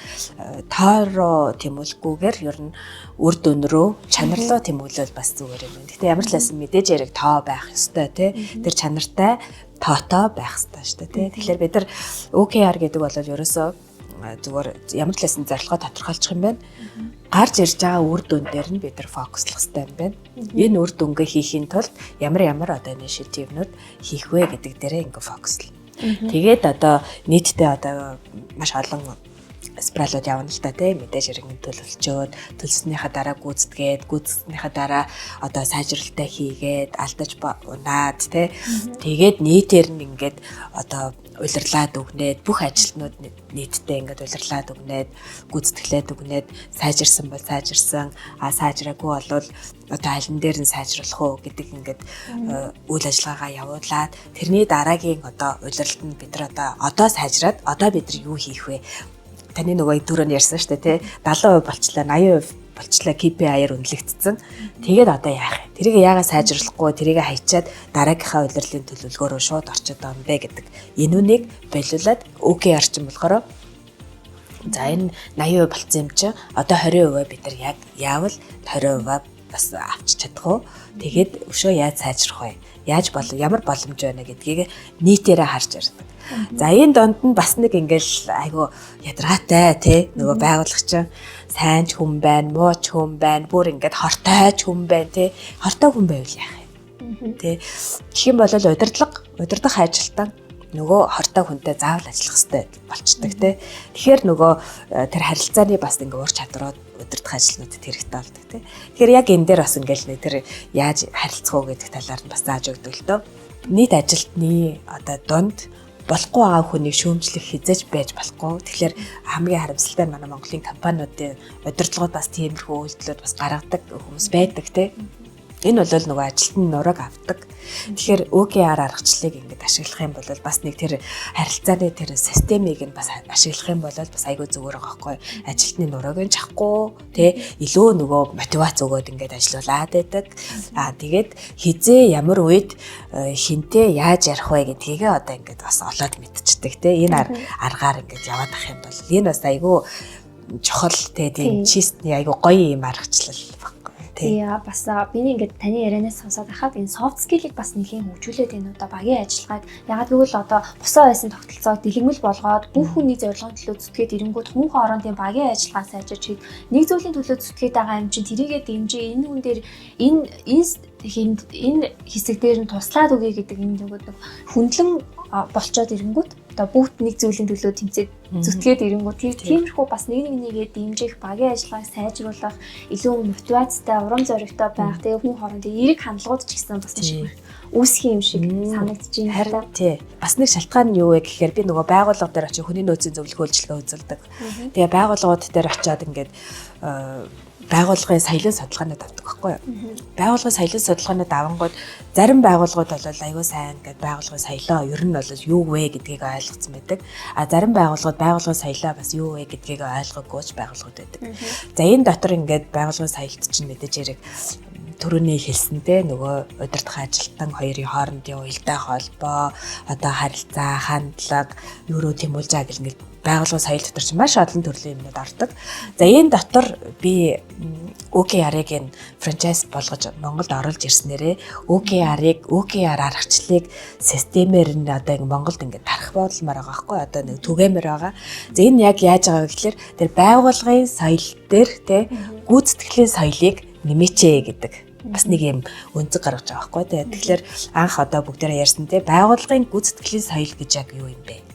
тоо руу тэмүүлэхгүйгээр ер нь үр дүн рүү, чанар руу тэмүүлвэл бас зүгээр юм байна. Гэхдээ ямар ч лсэн мэдээж яриг тоо байх ёстой тий. Тэр чанартай тоотой байх ёстой шүү дээ тий. Тэгэхээр бид нар OKR гэдэг бол ерөөсөө зүгээр ямар ч лсэн зорилгоо тодорхойлчих юм байна. Гарч ирж байгаа үр дүн дээр нь бид нар фокуслах хэрэгтэй юм байна. Энэ үр дүнгээ хийхийн тулд ямар ямар одоо initiative-нууд хийх вэ гэдэг дээрээ ингээ фокуслана. Тэгээд одоо нийтдээ одоо маш олон spiral ууд явна л да, тий, мэдээж хэрэг төлөвлөчөөд, төлснийхаа дараа гүйцэтгээд, гүйцэтснийхаа дараа одоо сайжралтай хийгээд, алдаж унаад, тий, тэгээд нийтээр нь ингээд одоо улирлаад өгнээд, бүх ажилтнууд нийтдээ ингээд улирлаад өгнээд, гүйцэтгэлээд өгнээд, сайжирсан бол сайжирсан, а сайжраагүй болвол одоо аль нь дээр нь сайжруулах уу гэдэг ингээд үйл ажиллагаагаа явуулаад, тэрний дараагийн одоо улиралд нь бид нар одоо сайжраад, одоо бид нар юу хийх вэ? Таны нөгөө түрүүн ярьсан шүү дээ, тий, 70% болчлаа, 80% болчлаа, KPI-аар үнэлэгдсэн. Тэгээд одоо яах вэ? Тэрийг яагаад сайжруулахгүй, тэрийг хайчаад дараагийнхаа улирлын төлөвлөгөө рүү шууд орчод байгаа юм бэ гэдэг энэ үнийг болиулаад OKR чинь болохоор за, энэ 80% болцсон юм чинь одоо 20% бид нар яг яавал 20% бас авчиж чадах уу? Тэгээд өшөө яаж сайжрах вэ? Яаж бол ямар боломж байна гэдгийг нийтээрээ харж ярьдаг. За, энэ донд нь бас нэг ингээл айгу ядаргаатай, тий, нөгөө байгууллага чинь сайн ч хүн байна, муу ч хүн байна, бүр ингээд хортой ч хүн байна, тий. Хортой хүн байвал яах юм? Тий. Тэгэх юм бол удирдлага, удирдах ажилтан нөгөө хортой хүнтэй заавал ажиллах хэрэгтэй болчдөг, тий. Тэгэхээр нөгөө тэр харилцааны бас ингээ ур чадварууд удирдах ажилтнуудад хэрэгтэй болдог, тий. Тэгэхээр яг энэ дээр бас ингээл нэг тэр яаж харилцах уу гэдэг талаар нь бас зааж өгдөг л дөө. Нийт ажилтны одоо дунд болохгүй байгаа хүнийг шүүмжлэх хизээж байж болохгүй. Тэгэхээр хамгийн харамсалтай нь манай Монголын компаниудын удирдлагууд бас тиймэрхүү үйлдэлүүд бас гаргадаг хүмүүс байдаг, тий. Энэ бол нөгөө ажилтны нураг авдаг. Тэгэхээр OKR аргачлалыг ингээд ашиглах юм бол бас нэг тэр харилцааны тэр системийг нь бас ашиглах юм бол бас айгүй зүгээр байгаа байхгүй. Ажилтны нураг нь чахгүй, тэ, илүү нөгөө мотивац өгөөд ингээд ажиллаулаад байдаг. Аа, тэгээд хизээ ямар үед хинтээ яаж ярих вэ гэдгийг одоо ингээд бас олоод мэдчихдэг, тэ. Энэ аргаар ингээд яваад ах юм бол энэ бас айгүй чухал, тэ, тийм чистний айгүй гоё юм аргачлал баггүй. Тий, бас биний ингээд таны ярианаас сонсоод байхад энэ soft skill-ийг бас нэлийн хөгжүүлээд байна одоо багийн ажиллагааг. Ягаад гэвэл одоо босоо байсан тогтолцоог дэлгэмэл болгоод бүх хүний зорилгын төлөө зүтгээд ирэнгүүт хүн хоорондын багийн ажиллагаа сайжирч, нэг зүйлийн төлөө зүтгээд байгаа юм чинь тэрийгээ дэмжиж, энэ хүн дээр энэ энэ хинд энэ хэсэг дээр нь туслаад өгье гэдэг энэ нөгөө хүндлэн болчоод ирэнгүүт одоо бүгд нэг зүйлийн төлөө тэмцээд зүтгээд ирэнгүүт тиймэрхүү бас нэг нэг нэгээ дэмжих, багийн ажиллагааг сайжруулах, илүү мотивацтай, урам зоригтой байх, тэгээ хүн хоорондын эерэг хандлагууд ч гэсэн бас маш их үүсэх юм шиг санагдаж байна. Харин тий. Бас нэг шалтгаан нь юу вэ гэхээр би нөгөө байгууллага дээр очиж хүний нөөцийн зөвлөх үйлчилгээ үзүүлдэг. Тэгээ байгууллагууд дээр очиад ингээд байгууллагын соёлын судалгаанууд авдаг байхгүй юу? Байгууллагын соёлын судалгаанууд авангууд зарим байгууллагууд бол аюу сайн ингээд байгууллагын соёлоо ер нь бол юу вэ гэдгийг ойлгоцсон байдаг. А зарим байгууллагууд байгууллагын соёлоо бас юу вэ гэдгийг ойлгоогүй ч байгууллагууд байдаг. За, энэ дотор ингээд байгууллагын соёлт чинь мэдээж хэрэг түрүүний хэлсэнтэй нөгөө удирдах ажилтан хоёрын хоорондын уялдаа холбоо, одоо харилцаа, хандлага, юу тэмүүлж байгаа гэл ингээд байгууллагын соёл дотор чинь маш олон төрлийн юмнууд ордог. За, энэ дотор би OKR-ыг энэ франчайз болгож Монголд оруулж ирснээрээ OKR-ыг, OKR аргачлалыг системээр нь одоо ингэ Монголд ингэ тарах болмоор байгаа байхгүй, одоо нэг түгээмэр байгаа. За, энэ яг яаж байгаа вэ гэхээр тэр байгууллагын соёл дээр, те, гүйцэтгэлийн соёлыг нэмээчээ гэдэг бас нэг юм өнцөг гаргаж байгаа байхгүй. Тэгэхээр анх одоо бүгдээрээ ярьсан, те, байгууллагын гүйцэтгэлийн соёл гэж яг юу юм бэ?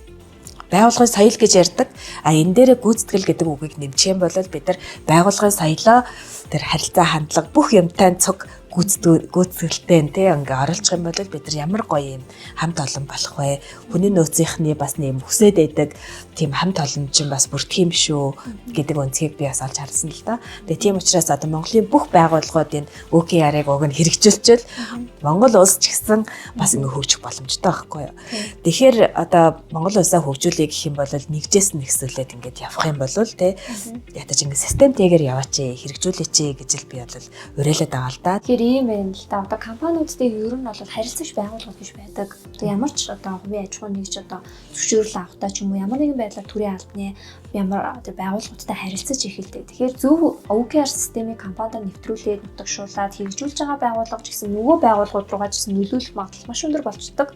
Байгууллагын соёл гэж ярьдаг. А энэ дээрээ гүйцэтгэл гэдэг үгийг нэмчих юм бол бид нар байгууллагын соёлоо тэр харилцаа, хандлага бүх юмтай цуг гүйцэтгэлтэй, тий, ингээ оруулах юм бол бид нар ямар гоё юм хамт олон болох вэ? Хүний нөөцийнхний бас нэм хүсээд байдаг тийм хамт олон чинь бас бүрдэх юм шүү гэдэг өнцгийг би бас олж харсан л да. Тэгээ тийм учраас одоо Монголын бүх байгууллагууд энэ OKR-ыг уг нь хэрэгжүүлчихвэл Монгол улс ч гэсэн бас ингээ хөгжих боломжтой байхгүй юу? Тэгэхээр одоо Монгол улсаа хөгжүүлэе гэх юм бол нэгжээс нь ихсүүлээд ингээд явах юм бол, тий, ятаж ингээ системтэйгээр яваач, хэрэгжүүлээч гэж л би бол уриалаад байгаа л да. Тэгэхээр Тэгэхээр ийм байна л да. Одоо компаниуд дээр ер нь бол харилцагч байгууллагууд гэж байдаг. Одоо ямар ч одоо хувийн аж ахуйн нэгж одоо зөвшөөрөл авахдаа ч юм уу ямар нэгэн байдлаар төрийн албаны ямар одоо байгууллагуудтай харилцаж эхэлдэг. Тэгэхээр зөв OKR системийг компанидаа нэвтрүүлээд, нутагшуулад хэрэгжүүлж байгаа байгууллага ч гэсэн нөгөө байгууллагууд руугаа ч гэсэн нөлөөлөх магадлал маш өндөр болчдөг.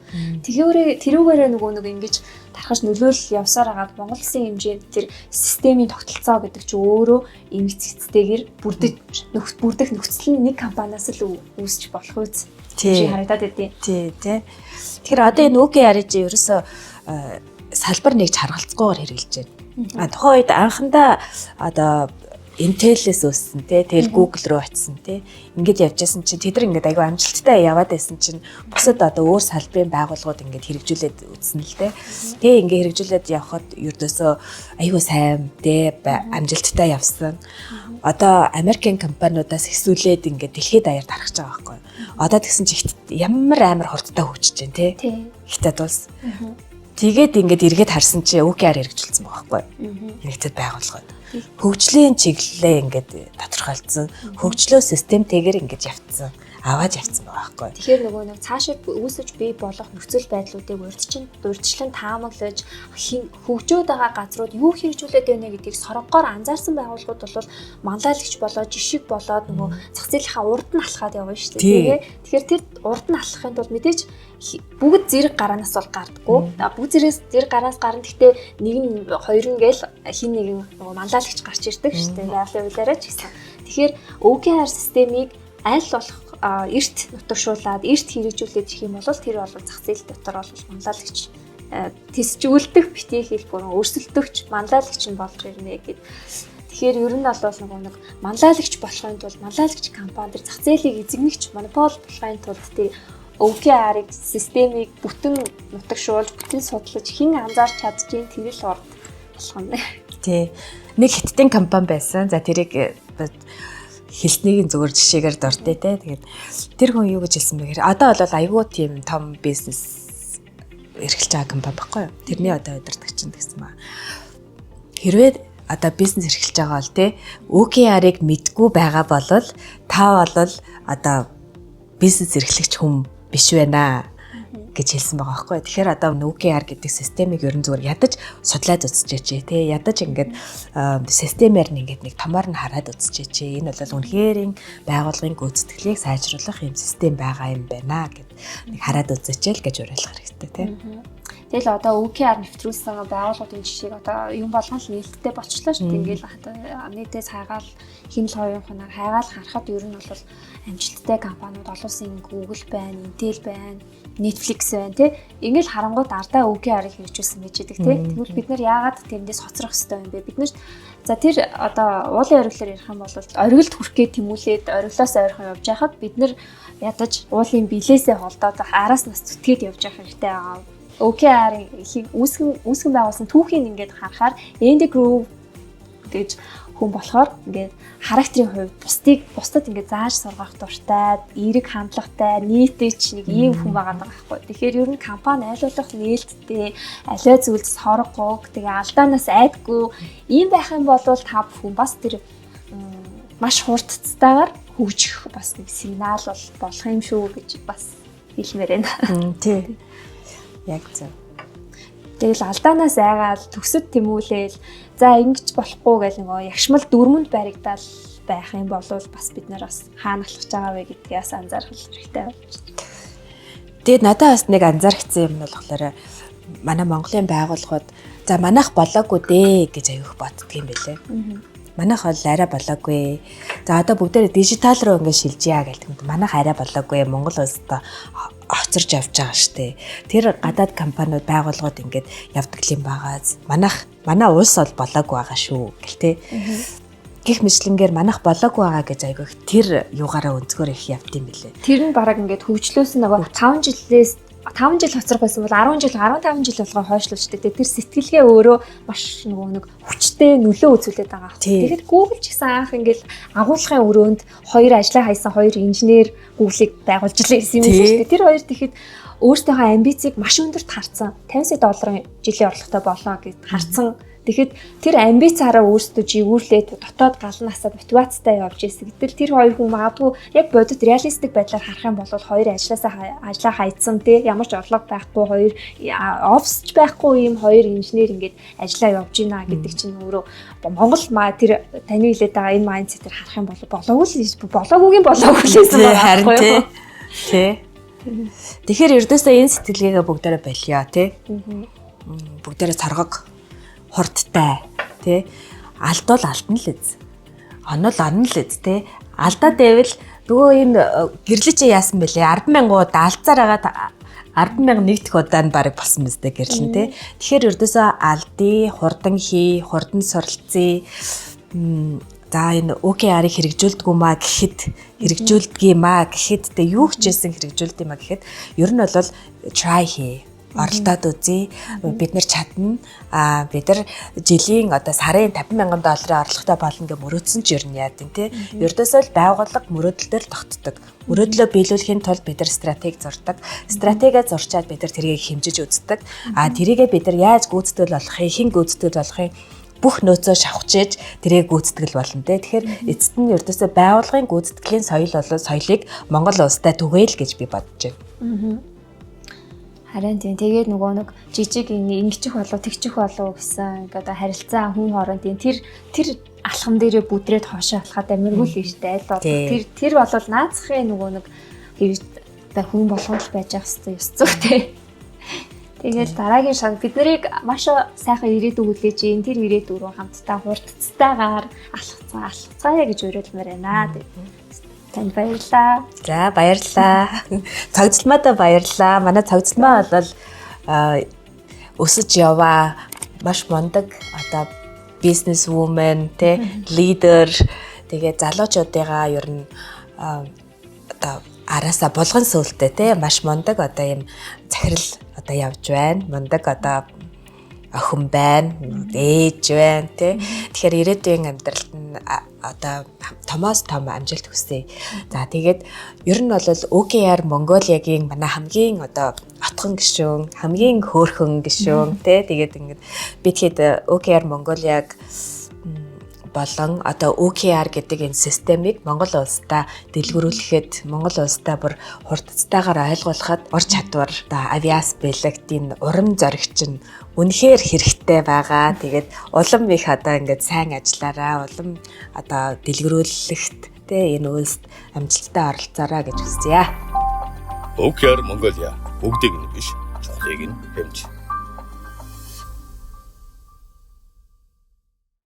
Тэгэхээр тэрүүгээрээ нөгөө нэг ингэж тархаж нөлөөлөл явсаар хагаад Монгол улсын хэмжээнд тэр системийн тогтолцоо гэдэг чинь өөрөө эмгэцтэйгээр бүрдэх нөхцөл нь нэг компаниас л үүсч болох үз. Тий. Харагдаад байдیں۔ Тий, тий. Тэгэхээр одоо энэ OKR-ыг ерөөсөө салбар нэгж харгалцахгүйгээр хэрэглэж байна. А тухайн үед анхандаа одоо Intel-ээс үүссэн те, тэгэл Google руу очисон те. Ингээд явж байсан чинь тэд нар ингээд айгүй амжилттай яваад байсан чинь бусад одоо өөр салбарын байгууллагууд ингээд хэрэгжүүлээд үзсэн л те. Тэгээ ингээд хэрэгжүүлээд явхад ердөөсөө айгүй сайн те, амжилттай явсан. Одоо Америкийн компаниудаас хэсүүлээд ингээд дэлхийд даяар тархаж байгаа байхгүй. Одоо тэгсэн чи ямар амар хурдтай хөгжиж байна те. Хятад улс. Тэгээд ингээд эргээд харсан чи OKR хэрэгжүүлсэн байгаа байхгүй. Нэгтэд байгууллагад. Хөгжлийн чиглэлээ ингээд тодорхойлцсон. Хөгжлөө системтэйгээр ингээд явцсан. Аваад явцсан байгаа байхгүй. Тэгэхээр нөгөө нэг цаашаа үүсэж бий болох нөхцөл байдлуудыг урьдчилан таамаглаж хөгжөөд байгаа газрууд юу хэрэгжүүлээд байна гэдгийг соргогоор анзаарсан байгууллагууд бол манлайлагч болоод, жишг болоод нөгөө зах зээлийнхаа урд нь алхаад явна шүү дээ. Тэгэхээр тэр урд нь алхахын тулд мэдээж бүгд зэрэг гараанаас бол гардаггүй. Бүгд зэрэг гараанаас гарна. Гэхдээ нэг нь хоёр нь гээл хин нэгэн нөгөө манлайлагч гарч ирдэг шүү дээ. Байгалийн хуулиараа ч гэсэн. Тэгэхээр OKR системийг аль болох эрт нутагшуулад, эрт хэрэгжүүлээд ирэх юм бол тэр бол зах зээл дотор бол манлайлагч тэсчүүлдэх битгий хэл бүрэн өрсөлдөгч манлайлагч нь болж ирнэ гэд. Тэгэхээр ер нь бол нөгөө нэг манлайлагч болохын тулд манлайлагч компани тэр зах зээлийг эзэгнэгч монопол болохын тулд тэр OKR-ыг системийг бүтэн нутагшуулж, бүтэн судлаж хэн анзаарч чадчихээн тэр л урд болох нь. Тий. Нэг хятадын компани байсан. За тэрийг хэлснийг зүгээр жишээгээр дурдъя те. Тэгээд тэр хүн юу гэж хэлсэн бэ гэхээр одоо бол айгүй тийм том бизнес эрхэлж байгаа компани баггүй юу? Тэрний одоо удирдагч нь гэсэн ба. Хэрвээ одоо бизнес эрхэлж байгаа бол те OKR-ыг мэдгүй байгаа бол та бол одоо бизнес эрхлэгч хүн биш байна гэж хэлсэн байгаа байхгүй. Тэгэхээр одоо OKR гэдэг системийг ерөн зүгээр ядаж судлаад үзчихээч те. Ядаж ингээд системээр нь ингээд нэг томоор нь хараад үзчихээч. Энэ бол үнэхээр байгууллагын гүйцэтгэлийг сайжруулах юм систем байгаа юм байна гэд нэг хараад үзээч л гэж уриалах хэрэгтэй те. Тэгэл одоо OKR нэвтрүүлсэн байгууллагуудын жишээг одоо юм болгон л нээлттэй болчлоо шүү дээ. Ингээл нийтээс хайгаал химэл хоёрын хунаар хайгаал харахад ер нь бол амжилттай компаниуд олон улсын Google байна, Intel байна, Netflix байна тий. Ингээл харангуут ардаа OKR-ыг хэрэгжүүлсэн гэж идэг тий. Тэгвэл бид нар яагаад тэрэндээс хоцрох ёстой юм бэ? Бид нар за тэр одоо уулын ориглоор ярих юм бол оргилд хүрэхээ тэмүүлээд ориглоос ойрхон явж байхад бид нар ядаж уулын билээсээ холдоод араас нас зүтгээд явж явах хэрэгтэй байгаа. OKR-ийн үүсгэн байгуулсан түүхийг ингээд харахаар Andy Grove гэж хүн болохоор ингээд характерын хувьд бусдад ингээд зааж сургах дуртай, эерэг хандлагатай, нийтэч нэг ийм хүн байгаа даа байхгүй. Тэгэхээр ер нь компани аль болох нээлттэй, аливаа зүйлд соргог, тэгээ алдаанаас айдгүй ийм байх юм бол та бүхэн бас тэр маш хурдцтайгаар хөгжих бас нэг сигнал бол болох юм шүү гэж бас хэлмээр байна. Тий. Яг зөв. Тэгэл алдаанаас айгаал төгсөд тэмүүлээл за ингэж болохгүй гэл нөгөө ягшмал дөрмөнд баригдаал байх юм бол бас бид нар бас хаана алхаж байгаа вэ гэдгийг бас анзаарах хэрэгтэй болж байна. Тэгээд надад бас нэг анзаарчихсан юм нь болохоор манай Монголын байгууллагууд за манайх болоогүй дээ гэж аюух боддөг юм байлээ. Манайх бол арай болоогүй. За одоо бүгдээрээ дижитал руу ингэ шилжийа гэлдэг. Манайх арай болоогүй. Монгол улсад хоцорж явж байгаа штэ. Тэр гадаад компаниуд байгууллагууд ингээд явдаг юм байгаас. Манай улс бол болоогүй байгаа шүү гэл те. Гэх мэтлэнгээр манайх болоогүй байгаа гэж айгүй их тэр юугаараа өнцгөр их явд юм билээ. Тэр нь бараг ингээд хөгжлөөс нөгөө 5 жилээс 5 жил хоцрох байсан бол 10 жил 15 жил болгоо хойшлуулждаг. Тэр сэтгэлгээ өөрөө маш нөгөө нэг хүчтэй нөлөө үзүүлээд байгаа. Тэгэхээр Google ч гэсэн анх ингээл агуулгын өрөөнд хоёр ажлаа хайсан хоёр инженер Google-ыг байгуулж лээ гэсэн юм шүү дээ. Тэр хоёр тэгэхэд өөрсдийнхөө амбицийг маш өндөрт харцсан. 50 сая долларын жилийн орлоготой болоо гэд харцсан. Тэгэхэд тэр амбицаараа өөрсдөө жигүүрлээд дотоод галан насаад мотивацтай явж ирсэн. Гэтэл тэр хоёр хүн магадгүй яг бодит realistic байдлаар харах юм бол хоёр ажилласаа ажлаа хайцсан те, ямар ч орлого байхгүй, хоёр офис ч байхгүй ийм хоёр инженер ингээд ажиллаа явж гинэ гэдэг чинь өөрөө Монгол ма тэр таны хэлээд байгаа энэ mindset ээр харах юм бол болоогүй л, болоогүйгийн болоогүй л байсан байгаа. Харин тий. Тий. Тэгэхээр ердөөсөө энэ сэтгэлгээгээ бүгдээрээ болио тий. Бүгдээрээ цоргог, хурдтай тий. Алдвал алдна л эз. Онол онно л эз тий. Алдаад байвал нөгөө энэ гэрлэж яасан бэлээ, 10 мянган удаа алдсаар хагаад 10 мянга нэгдэх удаа нь бараг болсон мэт гэрлэн тий. Тэгэхээр ердөөсөө алдъя, хурдан хий, хурдан суралцъя. За, энэ OKR-ыг хэрэгжүүлдэг юм а гэхэд, хэрэгжүүлдэг юм а гэхэд тэ, юу хичээсэн хэрэгжүүлдэг юм а гэхэд ер нь бол try хий, оролдоод үзье. Бид нар чадна. А бид нар жилийн одоо сарын 50 мянган долларын орлоготой болно гэж мөрөөдсөн ч ер нь яад юм те. Ердөөсөө л байгууллага мөрөөдөл дээр тогтдог. Мөрөөдлөө биелүүлэхийн тулд бид нар стратеги зурдаг. Стратегиа зурчаад бид нар тэрийг хэмжиж үздэг. А тэрийгээ бид нар яаж гүйцэтгэл болохыг, хэн гүйцэтгэл болохыг бүх нөөцөө шавхжээж тэрийг гүйцэтгэл болно те. Тэгэхээр эцэст нь ердөөсөө байгууллагын гүйцэтгэлийн соёл болон соёлыг Монгол улстай түгээл гэж би бодож байна. Харин тийм, тэгээд нөгөө нэг жижиг ингэчих болов, тэгчих болов гэсэн ингээд одоо харилцаа хүн хоорондын тэр тэр алхам дээрээ бүдрээд хоошоо алхаад амиргүй л юм штэ, аль бол тэр тэр бол наацхын нөгөө нэг тэр хүн болгонд л байж явах хэрэгтэй ёс зүйтэй. Тэгэл дараагийн шаг бид нарыг маш сайхан ирээдүй хүлээж ийн, тэр ирээдүй рүү хамтдаа хурдцтайгаар алхацгаа алхацгаая гэж уриалмаар байна. Танд баярлалаа. За, баярлалаа. Цогцлмаадаа баярлалаа. Манай цогцлмаа бол өсөж яваа, маш мундаг одоо business woman те, лидер, тэгээ залуучуудыгаа ер нь одоо араасаа булган сүлтэй те, маш мундаг одоо юм захирал одоо явж байна. Мундаг одоо охин байна, ээж байна тий. Тэгэхээр ирээдүйн амьдралд нь одоо томоос том амжилт хүсье. За, тэгээд ер нь бол OKR Mongolia-гийн манай хамгийн одоо отгон гишүүн, хамгийн хөөрхөн гишүүн тий. Тэгээд ингээд би тэгэхэд OKR Mongolia-г болон одоо OKR гэдэг энэ системийг Монгол улсдаа дэлгэрүүлэхэд, Монгол улсдаа бүр хурдцтайгаар ойлгуулахад ур чадвар, одоо авиас бэлэгтийн урам зоригч нь үнэхээр хэрэгтэй байгаа. Тэгээд улам их одоо ингээд сайн ажиллаараа, улам одоо дэлгэрүүлэхт тэ энэ үйлст амжилттай оролцоорой гэж хүсье. OKR Mongolia бүгдийг нь биш, чухлыг нь хэмж.